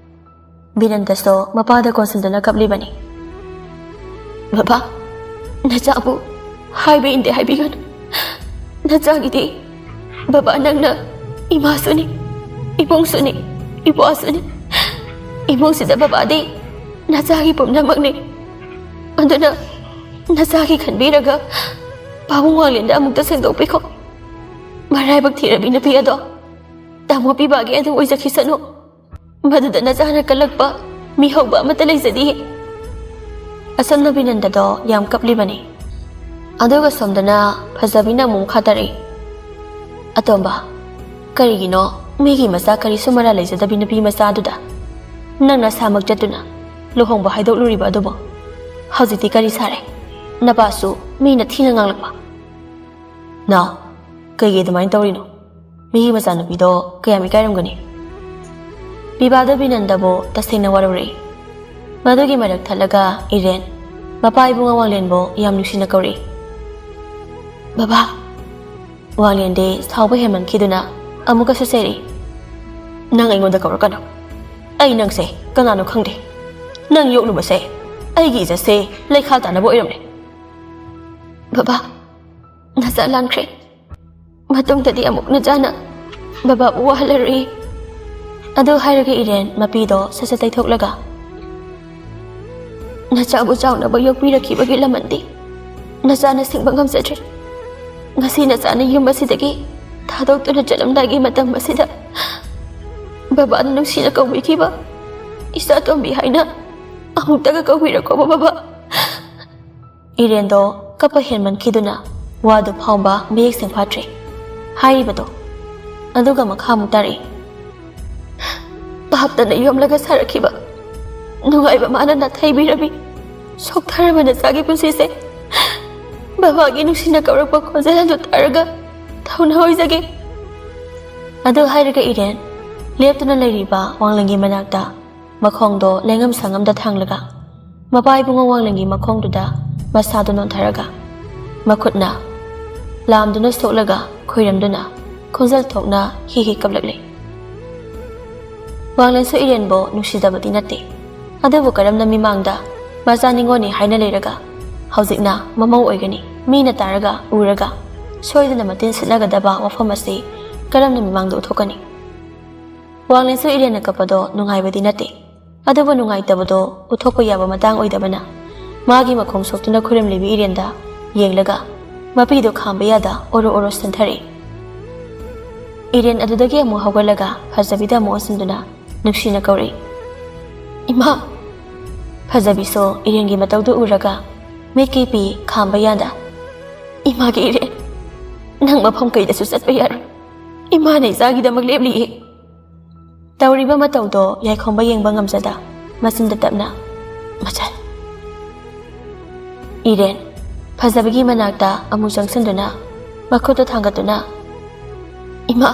ꯕꯤꯅꯟꯗꯁꯨ ꯃꯄꯥꯗ ꯀꯣꯟꯁꯤꯟꯗꯨꯅ ꯀꯞꯂꯤꯕꯅꯤ꯫ "ꯕꯕꯥ, ꯅꯆꯥꯕꯨ ꯍꯥꯏꯕ ꯏꯟꯗꯦ ꯍꯥꯏꯕꯤꯒꯅꯨ꯫ ꯅꯆꯥꯒꯤꯗꯤ ꯕꯕꯥ ꯅꯪꯅ ꯏꯃꯥꯁꯨꯅꯤ, ꯏꯕꯨꯡꯁꯨꯅꯤ, ꯏꯄ꯭ꯋꯥꯁꯨꯅꯤ꯫ ꯏꯃꯨꯡꯁꯤꯗ ꯕꯕꯥꯗꯤ ꯅꯆꯥꯒꯤ ꯄꯨꯝꯅꯃꯛꯅꯤ꯫ ꯑꯗꯨꯅ ꯅꯆꯥꯒꯤ ꯈꯟꯕꯤꯔꯒ ꯄꯥꯕꯨꯡ ꯋꯥꯡꯂꯦꯟꯗ ꯑꯃꯨꯛꯇ ꯁꯦꯡꯗꯣꯛꯄꯤꯈꯣ꯫ ꯃꯔꯥꯏꯕꯛ ꯊꯤꯔꯕꯤ ꯅꯨꯄꯤ ꯑꯗꯣ ꯇꯥꯃꯣ ꯄꯤꯕꯥꯒꯤ ꯑꯗꯨꯝ ꯑꯣꯏꯖꯈꯤꯁꯅꯨ꯫ ꯃꯗꯨꯗ ꯅꯆꯥꯅ ꯀꯜꯂꯛꯄ ꯃꯤꯍꯧꯕ ꯑꯃꯠꯇ ꯂꯩꯖꯗꯤꯌꯦ꯫" ꯑꯁꯝꯅ ꯕꯤꯅꯟꯗꯗꯣ ꯌꯥꯝ ꯀꯞꯂꯤꯕꯅꯤ꯫ ꯑꯗꯨꯒ ꯁꯣꯝꯗꯅ ꯐꯖꯕꯤꯅ ꯑꯃꯨꯛ ꯃꯈꯥ ꯇꯥꯔꯛꯏ꯫ "ꯑꯇꯣꯝꯕ, ꯀꯔꯤꯒꯤꯅꯣ ꯃꯤꯒꯤ ꯃꯆꯥ ꯀꯔꯤꯁꯨ ꯃꯔꯥ ꯂꯩꯖꯗꯕꯤ ꯅꯨꯄꯤ ꯃꯆꯥꯗꯨꯗ ꯅꯪ ꯅꯁꯥꯃꯛ ꯆꯠꯇꯨꯅ ꯂꯨꯍꯣꯡꯕ ꯍꯥꯏꯗꯣꯛꯂꯨꯔꯤꯕ ꯑꯗꯨꯕꯨ? ꯍꯧꯖꯤꯛꯇꯤ ꯀꯔꯤ ꯁꯥꯔꯦ? ꯅꯄꯥꯁꯨ ꯃꯤꯅ ꯊꯤꯅ ꯉꯥꯡꯂꯛꯄ꯫ ꯅꯥꯎ, ꯀꯩꯒꯤ ꯑꯗꯨꯃꯥꯏꯅ ꯇꯧꯔꯤꯅꯣ? ꯃꯤꯒꯤ ꯃꯆꯥꯅꯨꯄꯤꯗꯣ ꯀꯌꯥꯝ ꯏꯀꯥꯏꯔꯝꯒꯅꯤ꯫ ꯄꯤꯕꯥꯗꯣ ꯕꯤꯅꯟꯗꯕꯨ ꯇꯁꯦꯡꯅ ꯋꯥꯔꯧꯔꯛꯏ꯫ ꯃꯗꯨꯒꯤ ꯃꯔꯛ ꯊꯠꯂꯒ ꯏꯔꯦꯟ ꯃꯄꯥ ꯏꯕꯨꯡꯉꯣ ꯋꯥꯡꯂꯦꯟꯕꯨ ꯌꯥꯝ ꯅꯨꯡꯁꯤꯅ ꯀꯧꯔꯛꯏ꯫ "ꯕꯕꯥ!" ꯋꯥꯡꯂꯦꯟꯗꯤ ꯁꯥꯎꯕ ꯍꯦꯟꯃꯟꯈꯤꯗꯨꯅ ꯑꯃꯨꯛꯀꯁꯨ ꯆꯩꯔꯛꯏ꯫ "ꯅꯪ ꯑꯩꯉꯣꯟꯗ ꯀꯧꯔꯛꯀꯅꯨ꯫ ꯑꯩ ꯅꯪꯁꯦ ꯀꯅꯥꯅꯣ ꯈꯪꯗꯦ꯫ ꯅꯪ ꯌꯣꯛꯂꯨꯕꯁꯦ ꯑꯩꯒꯤ ꯏꯖꯠꯁꯦ ꯂꯩꯈꯥ ꯇꯥꯅꯕ ꯑꯣꯏꯔꯝꯂꯦ꯫" "ꯕꯕꯥ, ꯅꯆꯥ ꯂꯥꯟꯈ꯭ꯔꯦ꯫ ꯃꯇꯨꯡꯗꯗꯤ ꯑꯃꯨꯛ ꯅꯆꯥꯅ ꯕꯕꯥꯕꯨ ꯋꯥꯍꯜꯂꯔꯣꯏ꯫" ꯑꯗꯨ ꯍꯥꯏꯔꯒ ꯏꯔꯦꯟ ꯃꯄꯤꯗꯣ ꯁꯠ ꯁꯠ ꯇꯩꯊꯣꯛꯂꯒ, "ꯅꯆꯥꯕꯨ ꯆꯥꯎꯅꯕ ꯌꯣꯛꯄꯤꯔꯛꯈꯤꯕꯒꯤ ꯂꯃꯟꯗꯤ ꯅꯆꯥꯅ ꯁꯤꯡꯕ ꯉꯝꯖꯗ꯭ꯔꯦ꯫ ꯉꯁꯤ ꯅꯆꯥꯅ ꯌꯨꯝ ꯑꯁꯤꯗꯒꯤ ꯊꯥꯗꯣꯛꯇꯨꯅ ꯆꯠꯂꯝꯗꯥꯏꯒꯤ ꯃꯇꯝ ꯑꯁꯤꯗ ꯕꯕꯥꯅ ꯅꯨꯡꯁꯤꯅ ꯀꯧꯕꯤꯈꯤꯕ ꯏꯆꯥ ꯇꯣꯝꯕꯤ ꯍꯥꯏꯅ ꯑꯃꯨꯛꯇꯒ ꯀꯧꯕꯤꯔꯛꯈꯣꯕ ꯕꯕꯥ꯫" ꯏꯔꯦꯟꯗꯣ ꯀꯞꯄ ꯍꯦꯟꯃꯟꯈꯤꯗꯨꯅ ꯋꯥꯗꯨ ꯐꯥꯎꯕ ꯃꯌꯦꯛ ꯁꯦꯡꯐꯥꯠꯇ꯭ꯔꯦ꯫ ꯍꯥꯏꯔꯤꯕꯗꯣ ꯑꯗꯨꯒ ꯃꯈꯥ ꯑꯃꯨꯛ ꯇꯥꯔꯛꯏ꯫ "ꯄꯥꯞꯇꯅ ꯌꯣꯝꯂꯒ ꯁꯥꯔꯛꯈꯤꯕ ꯅꯨꯡꯉꯥꯏꯕ ꯃꯥꯅ ꯅꯥꯊꯩꯕꯤꯔꯕꯤ ꯁꯣꯛꯊꯔꯕ ꯅꯆꯥꯒꯤ ꯄꯨꯟꯁꯤꯁꯦ ꯕꯕꯥꯒꯤ ꯅꯨꯡꯁꯤꯅ ꯀꯧꯔꯛꯄ ꯈꯣꯟꯖꯦꯜ ꯑꯗꯨ ꯇꯥꯔꯒ ꯊꯧꯅꯥ ꯑꯣꯏꯖꯒꯦ꯫" ꯑꯗꯨ ꯍꯥꯏꯔꯒ ꯏꯔꯦꯟ ꯂꯦꯞꯇꯨꯅ ꯂꯩꯔꯤꯕ ꯋꯥꯡꯂꯦꯟꯒꯤ ꯃꯅꯥꯛꯇ ꯃꯈꯣꯡꯗꯣ ꯂꯩꯉꯝ ꯁꯪꯉꯝꯗ ꯊꯥꯡꯂꯒ ꯃꯄꯥ ꯏꯕꯨꯡꯉꯣ ꯋꯥꯡꯂꯦꯟꯒꯤ ꯃꯈꯣꯡꯗꯨꯗ ꯃꯁꯥꯗꯨ ꯅꯣꯟꯊꯔꯒ ꯃꯈꯨꯠꯅ ꯂꯥꯝꯗꯨꯅ ꯁꯣꯛꯂꯒ ꯈꯣꯏꯔꯝꯗꯨꯅ ꯈꯣꯟꯖꯦꯜ ꯊꯣꯛꯅ ꯍꯤ ꯍꯤ ꯀꯞꯂꯛꯂꯦ꯫ ꯋꯥꯡꯂꯦꯟꯁꯨ ꯏꯔꯦꯟꯕꯨ ꯅꯨꯡꯁꯤꯗꯕꯗꯤ ꯅꯠꯇꯦ, ꯑꯗꯨꯕꯨ ꯀꯔꯝꯅ ꯃꯤꯃꯥꯡꯗ ꯃꯆꯥ ꯅꯤꯉꯣꯜꯅꯤ ꯍꯥꯏꯅ ꯂꯩꯔꯒ ꯍꯧꯖꯤꯛꯅ ꯃꯃꯧ ꯑꯣꯏꯒꯅꯤ, ꯃꯤꯅ ꯇꯥꯔꯒ ꯎꯔꯒ ꯁꯣꯏꯗꯅ ꯃꯇꯤꯟ ꯁꯤꯠꯅꯒꯗꯕ ꯋꯥꯐꯝ ꯑꯁꯤ ꯀꯔꯝꯅ ꯃꯤꯃꯥꯡꯗ ꯎꯠꯊꯣꯛꯀꯅꯤ? ꯋꯥꯡꯂꯦꯟꯁꯨ ꯏꯔꯦꯟꯅ ꯀꯞꯄꯗꯣ ꯅꯨꯡꯉꯥꯏꯕꯗꯤ ꯅꯠꯇꯦ, ꯑꯗꯨꯕꯨ ꯅꯨꯡꯉꯥꯏꯇꯕꯗꯣ ꯎꯠꯊꯣꯛꯄ ꯌꯥꯕ ꯃꯇꯥꯡ ꯑꯣꯏꯗꯕꯅ ꯃꯥꯒꯤ ꯃꯈꯣꯡ ꯁꯣꯛꯇꯨꯅ ꯈꯨꯔꯨꯝꯂꯤꯕꯤ ꯏꯔꯦꯟꯗ ꯌꯦꯡꯂꯒ ꯃꯄꯤꯗꯨ ꯈꯥꯝꯕ ꯌꯥꯗ ꯑꯣꯔꯣ ꯑꯣꯔꯣ ꯁꯣꯟꯊꯔꯛꯏ꯫ ꯏꯔꯦꯟ ꯑꯗꯨꯗꯒꯤ ꯑꯃꯨꯛ ꯍꯧꯒꯠꯂꯒ ꯐꯖꯕꯤꯗ ꯑꯃꯨꯛ ꯑꯣꯟꯁꯤꯟꯗꯨꯅ ꯅꯨꯡꯁꯤꯅ ꯀꯧꯔꯛꯏ, "ꯏꯃꯥ!" ꯐꯖꯕꯤꯁꯨ ꯏꯔꯦꯟꯒꯤ ꯃꯇꯧꯗꯨ ꯎꯔꯒ ꯃꯤꯠꯀꯤ ꯄꯤ ꯈꯥꯝꯕ ꯌꯥꯗ, "ꯏꯃꯥꯒꯤ ꯏꯔꯦꯟ, ꯅꯪ ꯃꯐꯝ ꯀꯩꯗꯁꯨ ꯆꯠꯄ ꯌꯥꯔꯣꯏ꯫ ꯏꯃꯥꯅ ꯏꯆꯥꯒꯤꯗꯃꯛ ꯂꯦꯞꯂꯤꯌꯦ꯫" ꯇꯧꯔꯤꯕ ꯃꯇꯧꯗꯣ ꯌꯥꯏꯈꯣꯝꯕ ꯌꯦꯡꯕ ꯉꯝꯖꯗ ꯃꯆꯤꯟꯗ ꯇꯞꯅ, "ꯃꯆꯜ꯫" ꯏꯔꯦꯟ ꯐꯖꯕꯒꯤ ꯃꯅꯥꯛꯇ ꯑꯃꯨꯛ ꯆꯪꯁꯤꯟꯗꯨꯅ ꯃꯈꯨꯠꯇꯨ ꯊꯥꯡꯒꯠꯇꯨꯅ, "ꯏꯃꯥ,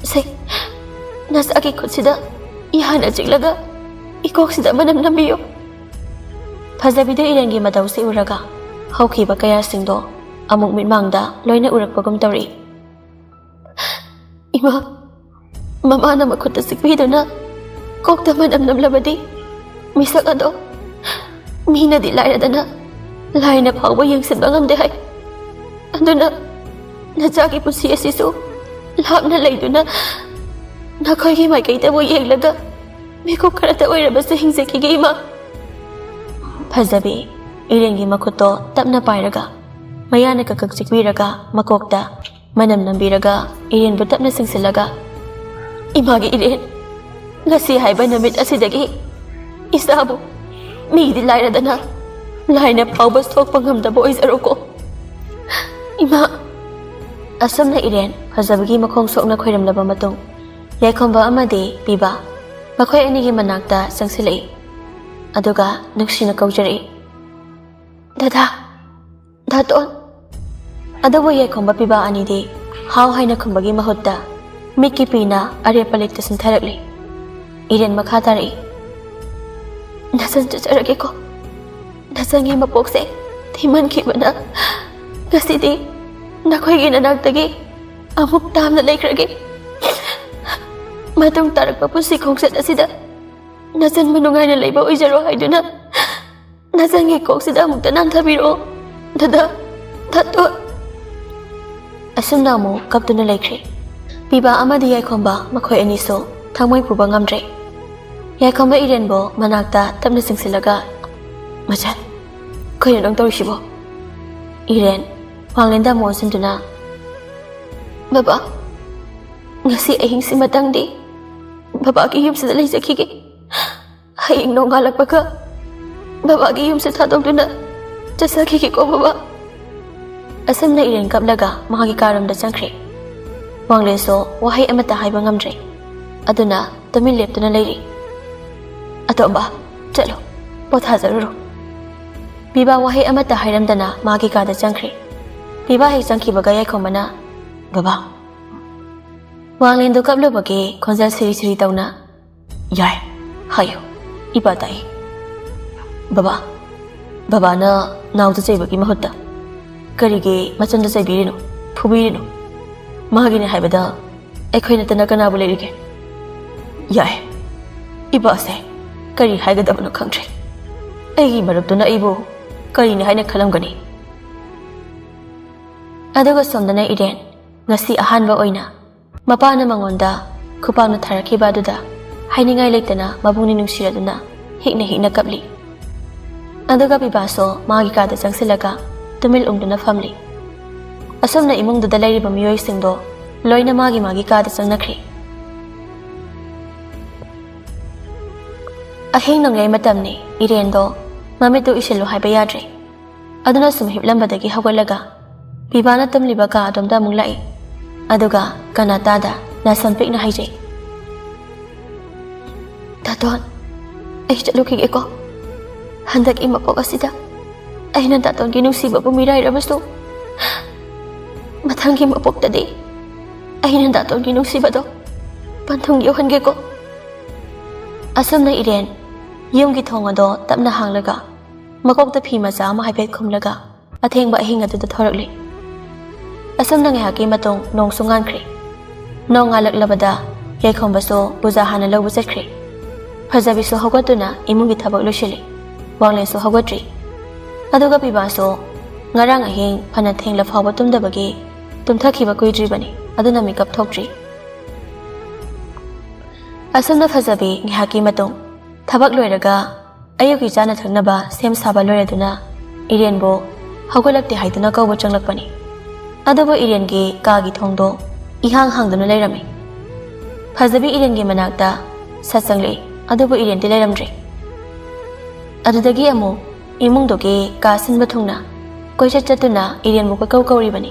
ꯁꯦ, ꯅꯆꯥꯒꯤ ꯈꯨꯠꯁꯤꯗ ꯏꯍꯥꯟꯅ ꯆꯤꯛꯂꯒ ꯏꯀꯣꯛꯁꯤꯗ ꯃꯅꯝ ꯅꯝꯕꯤꯌꯨ꯫ ꯐꯖꯕꯤꯗꯨ ꯏꯔꯦꯟꯒꯤ ꯃꯇꯧꯁꯤ ꯎꯔꯒ ꯍꯧꯈꯤꯕ ꯀꯌꯥꯁꯤꯡꯗꯣ ꯑꯃꯨꯛ ꯃꯤꯠꯃꯥꯡꯗ ꯂꯣꯏꯅ ꯎꯔꯛꯄꯒꯨꯝ ꯇꯧꯔꯛꯏ꯫ ꯏꯃꯥ, ꯃꯃꯥꯅ ꯃꯈꯨꯠꯇ ꯆꯤꯛꯄꯤꯗꯨꯅ ꯀꯣꯛꯇ ꯃꯅꯝ ꯅꯝꯂꯕꯗꯤ ꯃꯤꯁꯛ ꯑꯗꯣ ꯃꯤꯅꯗꯤ ꯂꯥꯏꯔꯗꯅ ꯂꯥꯏꯅ ꯐꯥꯎꯕ ꯌꯦꯡꯁꯤꯟꯕ ꯉꯝꯗꯦ ꯍꯥꯏ꯫ ꯑꯗꯨꯅ ꯅꯆꯥꯒꯤ ꯄꯨꯟꯁꯤ ꯑꯁꯤꯁꯨ ꯂꯥꯞꯅ ꯂꯩꯗꯨꯅ ꯅꯈꯣꯏꯒꯤ ꯃꯥꯏꯀꯩꯗꯕꯨ ꯌꯦꯡꯂꯒ ꯃꯤꯀꯨꯞ ꯈꯔꯇ ꯑꯣꯏꯔꯕꯁꯨ ꯍꯤꯡꯖꯈꯤꯒꯦ, ꯏꯃꯥ꯫ ꯐꯖꯕꯤ ꯏꯔꯦꯟꯒꯤ ꯃꯈꯨꯠꯇꯣ ꯇꯞꯅ ꯄꯥꯏꯔꯒ ꯃꯌꯥꯅ ꯀꯛꯀꯛ ꯆꯤꯛꯄꯤꯔꯒ ꯃꯀꯣꯛꯇ ꯃꯅꯝ ꯅꯝꯕꯤꯔꯒ ꯏꯔꯦꯟꯕꯨ ꯇꯞꯅ ꯆꯤꯡꯁꯤꯜꯂꯒ, "ꯏꯃꯥꯒꯤ ꯏꯔꯦꯟ, ꯉꯁꯤ ꯍꯥꯏꯕ ꯅꯨꯃꯤꯠ ꯑꯁꯤꯗꯒꯤ ꯏꯆꯥꯕꯨ ꯃꯤꯗꯤ ꯂꯥꯏꯔꯗꯅ ꯂꯥꯏꯅ ꯐꯥꯎꯕ ꯁꯣꯛꯄ ꯉꯝꯗꯕ ꯑꯣꯏꯖꯔꯣꯀꯣ, ꯏꯃꯥ꯫" ꯑꯁꯨꯝꯅ ꯏꯔꯦꯟ ꯐꯖꯕꯒꯤ ꯃꯈꯣꯡ ꯁꯣꯛꯅ ꯈꯣꯏꯔꯝꯂꯕ ꯃꯇꯨꯡ, ꯌꯥꯏꯈꯣꯝꯕ ꯑꯃꯗꯤ ꯄꯤꯕ ꯃꯈꯣꯏ ꯑꯅꯤꯒꯤ ꯃꯅꯥꯛꯇ ꯆꯪꯁꯤꯜꯂꯛꯏ꯫ ꯑꯗꯨꯒ ꯅꯨꯡꯁꯤꯅ ꯀꯧꯖꯔꯛꯏ, "ꯗꯗꯥ, ꯗꯥꯇꯣꯟ꯫" ꯑꯗꯨꯕꯨ ꯌꯥꯏꯈꯣꯝꯕ ꯄꯤꯕ ꯑꯅꯤꯗꯤ ꯍꯥꯎ ꯍꯥꯏꯅ ꯈꯨꯝꯕꯒꯤ ꯃꯍꯨꯠꯇ ꯃꯤꯠꯀꯤ ꯄꯤꯅ ꯑꯔꯦꯞꯄ ꯂꯩꯇ ꯁꯤꯟꯊꯔꯛꯂꯤ꯫ ꯏꯔꯦꯟ ꯃꯈꯥ ꯇꯥꯔꯛꯏ, "ꯅꯆꯟ ꯆꯠꯆꯔꯒꯦꯀꯣ꯫ ꯅꯆꯟꯒꯤ ꯃꯄꯣꯛꯁꯦ ꯊꯤꯃꯟꯈꯤꯕꯅ ꯉꯁꯤꯗꯤ ꯅꯈꯣꯏꯒꯤ ꯅꯅꯥꯛꯇꯒꯤ ꯑꯃꯨꯛ ꯇꯥꯝꯅ ꯂꯩꯈ꯭ꯔꯒꯦ꯫ ꯃꯇꯨꯡ ꯇꯥꯔꯛꯄ ꯄꯨꯟꯁꯤ ꯈꯣꯡꯆꯠ ꯑꯁꯤꯗ ꯅꯆꯟꯕꯨ ꯅꯨꯡꯉꯥꯏꯅ ꯂꯩꯕ ꯑꯣꯏꯖꯔꯣ ꯍꯥꯏꯗꯨꯅ ꯅꯆꯟꯒꯤ ꯀꯣꯛꯁꯤꯗ ꯑꯃꯨꯛꯇ ꯅꯥꯟꯊꯕꯤꯔꯛꯑꯣ, ꯗꯗꯥ, ꯗꯥꯇꯣꯟ꯫" ꯑꯁꯨꯝꯅ ꯑꯃꯨꯛ ꯀꯞꯇꯨꯅ ꯂꯩꯈ꯭ꯔꯦ꯫ ꯄꯤꯕ ꯑꯃꯗꯤ ꯌꯥꯏꯈꯣꯝꯕ ꯃꯈꯣꯏ ꯑꯅꯤꯁꯨ ꯊꯃꯣꯏ ꯄꯨꯕ ꯉꯝꯗ꯭ꯔꯦ꯫ ꯌꯥꯏꯈꯣꯝꯕ ꯏꯔꯦꯟꯕꯨ ꯃꯅꯥꯛꯇ ꯇꯞꯅ ꯆꯪꯁꯤꯜꯂꯒ, "ꯃꯆꯟ, ꯀꯩꯅꯣ ꯅꯪ ꯇꯧꯔꯤꯁꯤꯕꯣ?" ꯏꯔꯦꯟ ꯋꯥꯡꯂꯦꯟꯗ ꯑꯃꯨꯛ ꯑꯣꯟꯁꯤꯟꯗꯨꯅ, "ꯕꯕꯥ, ꯉꯁꯤ ꯑꯍꯤꯡꯁꯤꯃꯇꯪꯗꯤ ꯕꯕꯥꯒꯤ ꯌꯨꯝꯁꯤꯗ ꯂꯩꯖꯈꯤꯒꯦ꯫ ꯍꯌꯦꯡ ꯅꯣꯡꯉꯥꯜꯂꯛꯄꯒ ꯕꯕꯥꯒꯤ ꯌꯨꯝꯁꯦ ꯊꯥꯗꯣꯛꯇꯨꯅ ꯆꯠꯆꯈꯤꯒꯦꯀꯣ, ꯕꯕꯥ꯫" ꯑꯁꯨꯝꯅ ꯏꯔꯦꯟ ꯀꯞꯂꯒ ꯃꯥꯒꯤ ꯀꯥꯔꯣꯝꯗ ꯆꯪꯈ꯭ꯔꯦ꯫ ꯋꯥꯡꯂꯦꯟꯁꯨ ꯋꯥꯍꯩ ꯑꯃꯠꯇ ꯍꯥꯏꯕ ꯉꯝꯗ꯭ꯔꯦ꯫ ꯑꯗꯨꯅ ꯇꯨꯃꯤꯟ ꯂꯦꯞꯇꯨꯅ ꯂꯩꯔꯤ꯫ "ꯑꯇꯣꯝꯕ, ꯆꯠꯂꯣ, ꯄꯣꯊꯥꯖꯔꯨꯔꯣ꯫" ꯄꯤꯕꯥ ꯋꯥꯍꯩ ꯑꯃꯠꯇ ꯍꯥꯏꯔꯝꯗꯅ ꯃꯥꯒꯤ ꯀꯥꯗ ꯆꯪꯈ꯭ꯔꯦ꯫ ꯄꯤꯕꯥ ꯍꯦꯛ ꯆꯪꯈꯤꯕꯒ ꯌꯥꯏꯈꯣꯝꯕꯅ, "ꯕꯕꯥ, ꯋꯥꯡꯂꯦꯟꯗꯣ ꯀꯞꯂꯨꯕꯒꯤ ꯈꯣꯟꯖꯦꯜ ꯁꯤꯔꯤ ꯁꯤꯔꯤ ꯇꯧꯅ, "ꯌꯥꯏ, ꯍꯥꯏꯌꯨ, ꯏꯄꯥ ꯇꯥꯏ꯫ ꯕꯕꯥ, ꯕꯕꯥꯅ ꯅꯥꯎꯗ ꯆꯩꯕꯒꯤ ꯃꯍꯨꯠꯇ ꯀꯔꯤꯒꯤ ꯃꯆꯟꯗ ꯆꯩꯕꯤꯔꯤꯅꯣ, ꯐꯨꯕꯤꯔꯤꯅꯣ? ꯃꯥꯒꯤꯅꯦ ꯍꯥꯏꯕꯗ ꯑꯩꯈꯣꯏ ꯅꯠꯇꯅ ꯀꯅꯥꯕꯨ ꯂꯩꯔꯤꯒꯦ? ꯌꯥꯏ, ꯏꯄꯥꯁꯦ ꯀꯔꯤ ꯍꯥꯏꯒꯗꯕꯅꯣ ꯈꯪꯗ꯭ꯔꯦ꯫ ꯑꯩꯒꯤ ꯃꯔꯨꯞꯇꯨꯅ ꯑꯩꯕꯨ ꯀꯔꯤꯅꯤ ꯍꯥꯏꯅ ꯈꯜꯂꯝꯒꯅꯤ?" ꯑꯗꯨꯒ ꯁꯣꯝꯗꯅ ꯏꯔꯦꯟ ꯉꯁꯤ ꯑꯍꯥꯟꯕ ꯑꯣꯏꯅ ꯃꯄꯥꯅ ꯃꯉꯣꯟꯗ ꯈꯨꯄꯥꯛꯅ ꯊꯥꯔꯛꯈꯤꯕ ꯑꯗꯨꯗ ꯍꯥꯏꯅꯤꯡꯉꯥꯏ ꯂꯩꯇꯅ ꯃꯕꯨꯡꯅꯤ ꯅꯨꯡꯁꯤꯔꯗꯨꯅ ꯍꯤꯛꯅ ꯍꯤꯛꯅ ꯀꯞꯂꯤ꯫ ꯑꯗꯨꯒ ꯄꯤꯕꯥꯁꯨ ꯃꯥꯒꯤ ꯀꯥꯗ ꯆꯪꯁꯤꯜꯂꯒ ꯇꯨꯃꯤꯜ ꯎꯪꯗꯨꯅ ꯐꯝꯂꯤ꯫ ꯑꯁꯨꯝꯅ ꯏꯃꯨꯡꯗꯨꯗ ꯂꯩꯔꯤꯕ ꯃꯤꯑꯣꯏꯁꯤꯡꯗꯣ ꯂꯣꯏꯅ ꯃꯥꯒꯤ ꯃꯥꯒꯤ ꯀꯥꯗ ꯆꯪꯅꯈ꯭ꯔꯦ꯫ ꯑꯍꯤꯡ ꯅꯣꯡꯌꯥꯏ ꯃꯇꯝꯅꯤ꯫ ꯏꯔꯦꯟꯗꯣ ꯃꯃꯤꯠꯇꯨ ꯎꯏꯁꯤꯜꯂꯨ ꯍꯥꯏꯕ ꯌꯥꯗ꯭ꯔꯦ꯫ ꯑꯗꯨꯅ ꯁꯨꯝ ꯍꯤꯞꯂꯝꯕꯗꯒꯤ ꯍꯧꯒꯠꯂꯒ ꯄꯤꯕꯥꯅ ꯇꯨꯝꯂꯤꯕ ꯀꯥ ꯑꯗꯣꯝꯗ ꯑꯃꯨꯛ ꯂꯥꯛꯏ꯫ ꯑꯗꯨꯒ ꯀꯅꯥꯇꯥꯗ ꯅꯥꯁꯝ ꯄꯤꯛꯅ ꯍꯥꯏꯖꯩ, "ꯇꯥꯇꯣꯟ, ꯑꯩ ꯆꯠꯂꯨꯈꯤꯒꯦꯀꯣ꯫ ꯍꯟꯗꯛꯀꯤ ꯃꯄꯣꯛ ꯑꯁꯤꯗ ꯑꯩꯅ ꯇꯥꯇꯣꯟꯒꯤ ꯅꯨꯡꯁꯤꯕꯕꯨ ꯃꯤꯔꯥꯏꯔꯕꯁꯨ, ꯃꯊꯪꯒꯤ ꯃꯄꯣꯛꯇꯗꯤ ꯑꯩꯅ ꯇꯥꯇꯣꯟꯒꯤ ꯅꯨꯡꯁꯤꯕꯗꯣ ꯄꯟꯊꯨꯡ ꯌꯧꯍꯟꯒꯦꯀꯣ꯫" ꯑꯁꯨꯝꯅ ꯏꯔꯦꯟ ꯌꯨꯝꯒꯤ ꯊꯣꯡ ꯑꯗꯣ ꯇꯞꯅ ꯍꯥꯡꯂꯒ ꯃꯀꯣꯛꯇ ꯐꯤ ꯃꯆꯥ ꯑꯃ ꯍꯥꯏꯐꯦꯠ ꯈꯨꯝꯂꯒ ꯑꯊꯦꯡꯕ ꯑꯍꯤꯡ ꯑꯗꯨꯗ ꯊꯣꯔꯛꯂꯤ꯫ ꯑꯁꯨꯝꯅ ꯉꯥꯏꯍꯥꯛꯀꯤ ꯃꯇꯨꯡ ꯅꯣꯡꯁꯨ ꯉꯥꯟꯈ꯭ꯔꯦ꯫ ꯅꯣꯡ ꯉꯥꯜꯂꯛꯂꯕꯗ ꯌꯥꯏꯈꯣꯝꯕꯁꯨ ꯄꯨꯖꯥ ꯍꯥꯟꯅ ꯂꯧꯕ ꯆꯠꯈ꯭ꯔꯦ꯫ ꯐꯖꯕꯤꯁꯨ ꯍꯧꯒꯠꯇꯨꯅ ꯏꯃꯨꯡꯒꯤ ꯊꯕꯛ ꯂꯣꯏꯁꯤꯜꯂꯤ꯫ ꯋꯥꯡꯂꯦꯟꯁꯨ ꯍꯧꯒꯠꯇ꯭ꯔꯤ꯫ ꯑꯗꯨꯒ ꯄꯤꯕꯥꯁꯨ ꯉꯔꯥꯡ ꯑꯍꯤꯡ ꯐꯅ ꯊꯦꯡꯂ ꯐꯥꯎꯕ ꯇꯨꯝꯗꯕꯒꯤ ꯇꯨꯝꯊꯈꯤꯕ ꯀꯨꯏꯗ꯭ꯔꯤꯕꯅꯤ, ꯑꯗꯨꯅ ꯃꯤꯀꯞ ꯊꯣꯛꯇ꯭ꯔꯤ꯫ ꯑꯁꯨꯝꯅ ꯐꯖꯕꯤ ꯉꯥꯏꯍꯥꯛꯀꯤ ꯃꯇꯨꯡ ꯊꯕꯛ ꯂꯣꯏꯔꯒ ꯑꯌꯨꯛꯀꯤ ꯆꯥꯅ ꯊꯛꯅꯕ ꯁꯦꯝ ꯁꯥꯕ ꯂꯣꯏꯔꯗꯨꯅ ꯏꯔꯦꯟꯕꯨ ꯍꯧꯒꯠꯂꯛꯇꯦ ꯍꯥꯏꯗꯨꯅ ꯀꯧꯕ ꯆꯪꯂꯛꯄꯅꯤ꯫ ꯑꯗꯨꯕꯨ ꯏꯔꯦꯟꯒꯤ ꯀꯥꯒꯤ ꯊꯣꯡꯗꯣ ꯏꯍꯥꯡ ꯍꯥꯡꯗꯨꯅ ꯂꯩꯔꯝꯃꯤ꯫ ꯐꯖꯕꯤ ꯏꯔꯦꯟꯒꯤ ꯃꯅꯥꯛꯇ ꯁꯠ ꯆꯪꯂꯛꯏ, ꯑꯗꯨꯕꯨ ꯏꯔꯦꯟꯗꯤ ꯂꯩꯔꯝꯗ꯭ꯔꯦ꯫ ꯑꯗꯨꯗꯒꯤ ꯑꯃꯨꯛ ꯏꯃꯨꯡꯗꯨꯒꯤ ꯀꯥ ꯁꯤꯟꯕ ꯊꯨꯡꯅ ꯀꯣꯏꯆꯠ ꯆꯠꯇꯨꯅ ꯏꯔꯦꯟꯕꯨ ꯀꯣꯏꯀꯧ ꯀꯧꯔꯤꯕꯅꯤ,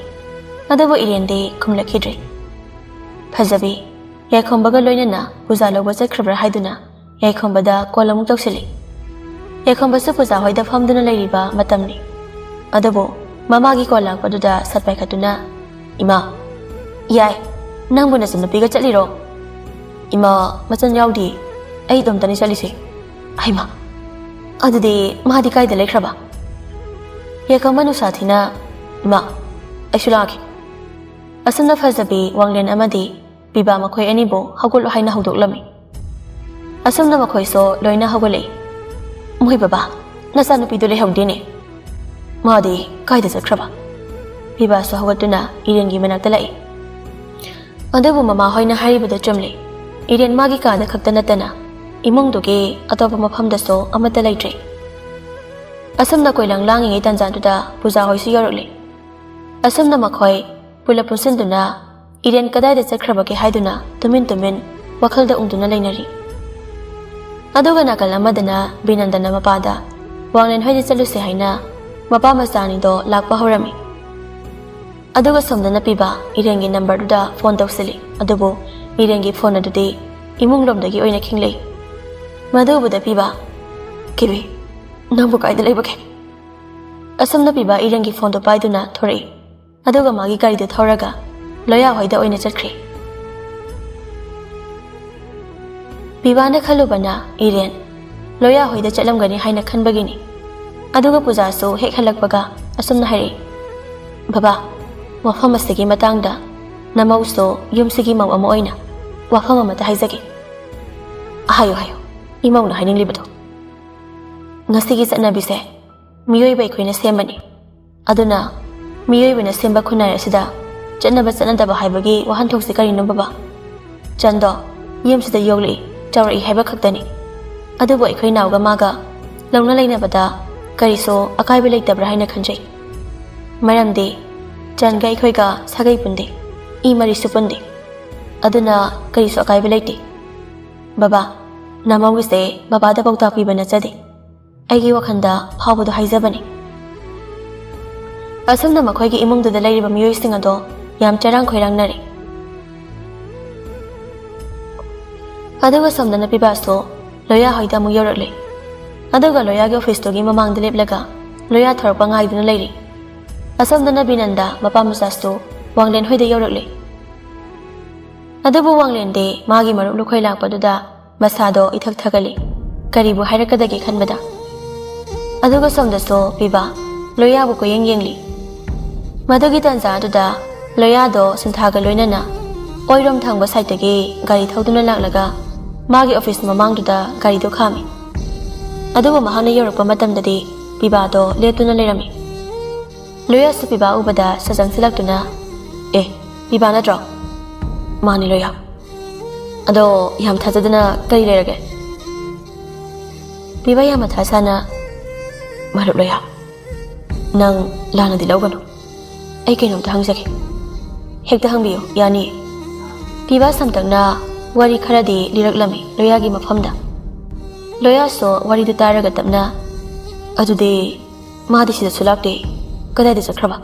ꯑꯗꯨꯕꯨ ꯏꯔꯦꯟꯗꯤ ꯈꯨꯝꯂꯛꯈꯤꯗ꯭ꯔꯦ꯫ ꯐꯖꯕꯤ ꯌꯥꯏꯈꯣꯝꯕꯒ ꯂꯣꯏꯅꯅ ꯄꯨꯖꯥ ꯂꯧꯕ ꯆꯠꯈ꯭ꯔꯕ꯭ꯔꯥ ꯍꯥꯏꯗꯨꯅ ꯌꯥꯏꯈꯣꯝꯕꯗ ꯀꯣꯜ ꯑꯃꯨꯛ ꯇꯧꯁꯤꯜꯂꯤ꯫ ꯌꯥꯏꯈꯣꯝꯕꯁꯨ ꯄꯨꯖꯥ ꯍꯣꯏꯗ ꯐꯝꯗꯨꯅ ꯂꯩꯔꯤꯕ ꯃꯇꯝꯅꯤ꯫ ꯑꯗꯨꯕꯨ ꯃꯃꯥꯒꯤ ꯀꯣꯜ ꯂꯥꯛꯄꯗꯨꯗ ꯁꯠ ꯄꯥꯏꯈꯠꯇꯨꯅ, "ꯏꯃꯥ, ꯌꯥꯏ, "ꯅꯪꯕꯨ ꯅꯆꯟꯅꯨꯄꯤꯒ ꯆꯠꯂꯤꯔꯣ?" "ꯏꯃꯥ, ꯃꯆꯟ ꯌꯥꯎꯗꯤ, ꯑꯩ ꯏꯇꯣꯝꯇꯅꯤ ꯆꯠꯂꯤꯁꯦ꯫" "ꯍꯩꯃꯥ, ꯑꯗꯨꯗꯤ ꯃꯥꯗꯤ ꯀꯥꯏꯗ ꯂꯩꯈ꯭ꯔꯕ?" ꯌꯦꯛꯈꯝ ꯃꯅꯨꯁꯥ ꯊꯤꯅ, "ꯏꯃꯥ, ꯑꯩꯁꯨ ꯂꯥꯛꯑꯒꯦ꯫" ꯑꯁꯨꯝꯅ ꯐꯖꯕꯤ ꯋꯥꯡꯂꯦꯟ ꯑꯃꯗꯤ ꯄꯤꯕꯥ ꯃꯈꯣꯏ ꯑꯅꯤꯕꯨ ꯍꯧꯒꯠꯂꯣ ꯍꯥꯏꯅ ꯍꯧꯗꯣꯛꯂꯝꯃꯤ꯫ ꯑꯁꯨꯝꯅ ꯃꯈꯣꯏꯁꯨ ꯂꯣꯏꯅ ꯍꯧꯒꯠꯂꯛꯏ꯫ "ꯃꯣꯏ ꯕꯕꯥ, ꯅꯆꯥꯅꯨꯄꯤꯗꯨ ꯂꯩꯍꯧꯗꯦꯅꯦ꯫ ꯃꯥꯗꯤ ꯀꯥꯏꯗ ꯆꯠꯈ꯭ꯔꯕ?" ꯄꯤꯕꯥꯁꯨ ꯍꯧꯒꯠꯇꯨꯅ ꯏꯔꯦꯟꯒꯤ ꯃꯅꯥꯛꯇ ꯂꯥꯛꯏ꯫ ꯑꯗꯨꯕꯨ ꯃꯃꯥ ꯍꯣꯏꯅ ꯍꯥꯏꯔꯤꯕꯗꯨ ꯆꯨꯝꯂꯤ꯫ ꯏꯔꯦꯟ ꯃꯥꯒꯤ ꯀꯥꯗ ꯈꯛꯇ ꯅꯠꯇꯅ ꯏꯃꯨꯡꯗꯨꯒꯤ ꯑꯇꯣꯞꯄ ꯃꯐꯝꯗꯁꯨ ꯑꯃꯠꯇ ꯂꯩꯇ꯭ꯔꯦ꯫ ꯑꯁꯨꯝꯅ ꯀꯣꯏꯂꯥꯡ ꯂꯥꯡꯉꯤꯉꯩ ꯇꯥꯟꯖꯥꯗꯨꯗ ꯄꯨꯖꯥ ꯍꯣꯏꯁꯨ ꯌꯧꯔꯛꯂꯤ꯫ ꯑꯁꯨꯝꯅ ꯃꯈꯣꯏ ꯄꯨꯂꯞ ꯄꯨꯟꯁꯤꯟꯗꯨꯅ ꯏꯔꯦꯟ ꯀꯗꯥꯏꯗ ꯆꯠꯈ꯭ꯔꯕꯒꯦ ꯍꯥꯏꯗꯨꯅ ꯇꯨꯃꯤꯟ ꯇꯨꯃꯤꯟ ꯋꯥꯈꯜꯗ ꯎꯪꯗꯨꯅ ꯂꯩꯅꯔꯤ꯫ ꯑꯗꯨꯒ ꯅꯥꯀꯜ ꯑꯃꯗꯅ ꯕꯤꯅꯟꯗꯅ ꯃꯄꯥꯗ ꯋꯥꯡꯂꯦꯟ ꯍꯣꯏꯗ ꯆꯠꯂꯨꯁꯦ ꯍꯥꯏꯅ ꯃꯄꯥ ꯃꯆꯥ ꯑꯅꯤꯗꯣ ꯂꯥꯛꯄ ꯍꯧꯔꯝꯃꯤ꯫ ꯑꯗꯨꯒ ꯁꯣꯝꯗꯅ ꯄꯤꯕ ꯏꯔꯦꯟꯒꯤ ꯅꯝꯕꯔꯗꯨꯗ ꯐꯣꯟ ꯇꯧꯁꯤꯜꯂꯤ꯫ ꯑꯗꯨꯕꯨ ꯏꯔꯦꯟꯒꯤ ꯐꯣꯟ ꯑꯗꯨꯗꯤ ꯏꯃꯨꯡ ꯂꯣꯝꯗꯒꯤ ꯑꯣꯏꯅ ꯈꯤꯡꯂꯛꯏ꯫ ꯃꯗꯨ ꯎꯕꯗ ꯄꯤꯕ, "ꯀꯤꯕꯤ, ꯅꯪꯕꯨ ꯀꯥꯏꯗ ꯂꯩꯕꯒꯦ?" ꯑꯁꯨꯝꯅ ꯄꯤꯕ ꯏꯔꯦꯟꯒꯤ ꯐꯣꯟꯗꯨ ꯄꯥꯏꯗꯨꯅ ꯊꯣꯔꯛꯏ꯫ ꯑꯗꯨꯒ ꯃꯥꯒꯤ ꯒꯥꯔꯤꯗꯨ ꯊꯧꯔꯒ ꯂꯣꯌꯥ ꯍꯣꯏꯗ ꯑꯣꯏꯅ ꯆꯠꯈ꯭ꯔꯦ꯫ ꯄꯤꯕꯥꯅ ꯈꯜꯂꯨꯕꯅ ꯏꯔꯦꯟ ꯂꯣꯌꯥ ꯍꯣꯏꯗ ꯆꯠꯂꯝꯒꯅꯤ ꯍꯥꯏꯅ ꯈꯟꯕꯒꯤꯅꯤ꯫ ꯑꯗꯨꯒ ꯄꯨꯖꯥꯁꯨ ꯍꯦꯛ ꯍꯜꯂꯛꯄꯒ ꯑꯁꯨꯝꯅ ꯍꯥꯏꯔꯛꯏ, "ꯕꯕꯥ, ꯋꯥꯐꯝ ꯑꯁꯤꯒꯤ ꯃꯇꯥꯡꯗ ꯅꯃꯧꯁꯨ ꯌꯨꯝꯁꯤꯒꯤ ꯃꯧ ꯑꯃ ꯑꯣꯏꯅ ꯋꯥꯐꯝ ꯑꯃꯇ ꯍꯥꯏꯖꯒꯦ꯫" "ꯍꯥꯏꯌꯨ, ꯍꯥꯏꯌꯨ, ꯏꯃꯧꯅ ꯍꯥꯏꯅꯤꯡꯂꯤꯕꯗꯣ꯫" "ꯉꯁꯤꯒꯤ ꯆꯠꯅꯕꯤꯁꯦ ꯃꯤꯑꯣꯏꯕ ꯑꯩꯈꯣꯏꯅ ꯁꯦꯝꯕꯅꯤ꯫ ꯑꯗꯨꯅ ꯃꯤꯑꯣꯏꯕꯅ ꯁꯦꯝꯕ ꯈꯨꯟꯅꯥꯏ ꯑꯁꯤꯗ ꯆꯠꯅꯕ ꯆꯠꯅꯗꯕ ꯍꯥꯏꯕꯒꯤ ꯋꯥꯍꯟꯊꯣꯛꯁꯤ ꯀꯔꯤꯅꯣ ꯕꯕꯥ? ꯆꯟꯗꯣ ꯌꯨꯝꯁꯤꯗ ꯌꯣꯛꯂꯛꯏ, ꯆꯥꯎꯔꯛꯏ ꯍꯥꯏꯕ ꯈꯛꯇꯅꯤ꯫ ꯑꯗꯨꯕꯨ ꯑꯩꯈꯣꯏ ꯅꯥꯎꯒ ꯃꯥꯒ ꯂꯧꯅ ꯂꯩꯅꯕꯗ ꯀꯔꯤꯁꯨ ꯑꯀꯥꯏꯕ ꯂꯩꯇꯕ꯭ꯔꯥ ꯍꯥꯏꯅ ꯈꯟꯖꯩ꯫ ꯃꯔꯝꯗꯤ ꯆꯟꯒ ꯑꯩꯈꯣꯏꯒ ꯁꯥꯒꯩ ꯄꯨꯟꯗꯦ, ꯏ ꯃꯔꯤꯁꯨ ꯄꯨꯟꯗꯦ꯫ ꯑꯗꯨꯅ ꯀꯔꯤꯁꯨ ꯑꯀꯥꯏꯕ ꯂꯩꯇꯦ꯫ ꯕꯕꯥ, ꯅꯃꯧꯒꯤꯁꯦ ꯕꯕꯥꯗ ꯄꯥꯎꯇꯥꯛ ꯄꯤꯕ ꯅꯠꯆꯗꯦ꯫ ꯑꯩꯒꯤ ꯋꯥꯈꯜꯗ ꯐꯥꯎꯕꯗꯣ ꯍꯥꯏꯖꯕꯅꯤ꯫" ꯑꯁꯨꯝꯅ ꯃꯈꯣꯏꯒꯤ ꯏꯃꯨꯡꯗꯨꯗ ꯂꯩꯔꯤꯕ ꯃꯤꯑꯣꯏꯁꯤꯡ ꯑꯗꯣ ꯌꯥꯝ ꯆꯔꯥꯡ ꯈꯣꯏꯔꯥꯡꯅꯔꯦ꯫ ꯑꯗꯨꯒ ꯁꯣꯝꯗꯅ ꯄꯤꯕꯥꯁꯨ ꯂꯣꯌꯥ ꯍꯣꯏꯗ ꯑꯃꯨꯛ ꯌꯧꯔꯛꯂꯦ꯫ ꯑꯗꯨꯒ ꯂꯣꯌꯥꯒꯤ ꯑꯣꯐꯤꯁꯇꯨꯒꯤ ꯃꯃꯥꯡꯗ ꯂꯦꯞꯂꯒ ꯂꯣꯌꯥ ꯊꯣꯔꯛꯄ ꯉꯥꯏꯗꯨꯅ ꯂꯩꯔꯤ꯫ ꯑꯁꯣꯝꯗꯅ ꯕꯤꯅꯟꯗ ꯃꯄꯥ ꯃꯆꯥꯁꯨ ꯋꯥꯡꯂꯦꯟ ꯍꯣꯏꯗ ꯌꯧꯔꯛꯂꯦ꯫ ꯑꯗꯨꯕꯨ ꯋꯥꯡꯂꯦꯟꯗꯤ ꯃꯥꯒꯤ ꯃꯔꯨꯞ ꯂꯨꯈꯣꯏ ꯂꯥꯛꯄꯗꯨꯗ ꯃꯁꯥꯗꯣ ꯏꯊꯛ ꯊꯛꯀꯠꯂꯤ꯫ ꯀꯔꯤꯕꯨ ꯍꯥꯏꯔꯛꯀꯗꯒꯦ ꯈꯟꯕꯗ꯫ ꯑꯗꯨꯒ ꯁꯣꯝꯗꯁꯨ ꯄꯤꯕꯥ ꯂꯣꯌꯥꯕꯨ ꯀꯣꯏꯌꯦꯡ ꯌꯦꯡꯂꯤ꯫ ꯃꯗꯨꯒꯤ ꯇꯥꯟꯖꯥ ꯑꯗꯨꯗ ꯂꯣꯌꯥꯗꯣ ꯁꯤꯟꯊꯥꯒ ꯂꯣꯏꯅꯅ ꯑꯣꯏꯔꯣꯝ ꯊꯪꯕ ꯁꯥꯏꯠꯇꯒꯤ ꯒꯥꯔꯤ ꯊꯧꯗꯨꯅ ꯂꯥꯛꯂꯒ ꯃꯥꯒꯤ ꯑꯣꯐꯤꯁ ꯃꯃꯥꯡꯗꯨꯗ ꯒꯥꯔꯤꯗꯨ ꯈꯥꯝꯃꯤ꯫ ꯑꯗꯨꯕꯨ ꯃꯍꯥꯛꯅ ꯌꯧꯔꯛꯄ ꯃꯇꯝꯗꯗꯤ ꯄꯤꯕꯥꯗꯣ ꯂꯦꯞꯇꯨꯅ ꯂꯩꯔꯝꯃꯤ꯫ ꯂꯣꯌꯥꯁꯨ ꯄꯤꯕꯥ ꯎꯕꯗ ꯁꯠ ꯆꯪꯁꯤꯜꯂꯛꯇꯨꯅ, "ꯑꯦ, ꯄꯤꯕꯥ ꯅꯠꯇ꯭ꯔꯣ?" "ꯃꯥꯅꯤ ꯂꯣꯌꯥ꯫ ꯑꯗꯣ ꯌꯥꯝ ꯊꯥꯖꯗꯅ ꯀꯔꯤ ꯂꯩꯔꯒꯦ?" ꯄꯤꯕꯥ ꯌꯥꯝ ꯃꯊꯥ ꯁꯥꯅ, "ꯃꯔꯨꯞ ꯂꯣꯌꯥ, ꯅꯪ ꯂꯥꯟꯅꯗꯤ ꯂꯧꯒꯅꯨ꯫ ꯑꯩ ꯀꯩꯅꯣꯝꯇ ꯍꯪꯖꯒꯦ꯫" "ꯍꯦꯛꯇ ꯍꯪꯕꯤꯌꯨ, ꯌꯥꯅꯤ꯫" ꯄꯤꯕꯥ ꯁꯝꯇꯛꯅ ꯋꯥꯔꯤ ꯈꯔꯗꯤ ꯂꯤꯔꯛꯂꯝꯃꯤ ꯂꯣꯌꯥꯒꯤ ꯃꯐꯝꯗ꯫ ꯂꯣꯌꯥꯁꯨ ꯋꯥꯔꯤꯗꯨ ꯇꯥꯔꯒ ꯇꯞꯅ, "ꯑꯗꯨꯗꯤ ꯃꯥꯗꯤ ꯁꯤꯗꯁꯨ ꯂꯥꯛꯇꯦ꯫ ꯀꯗꯥꯏꯗ ꯆꯠꯈ꯭ꯔꯕ?"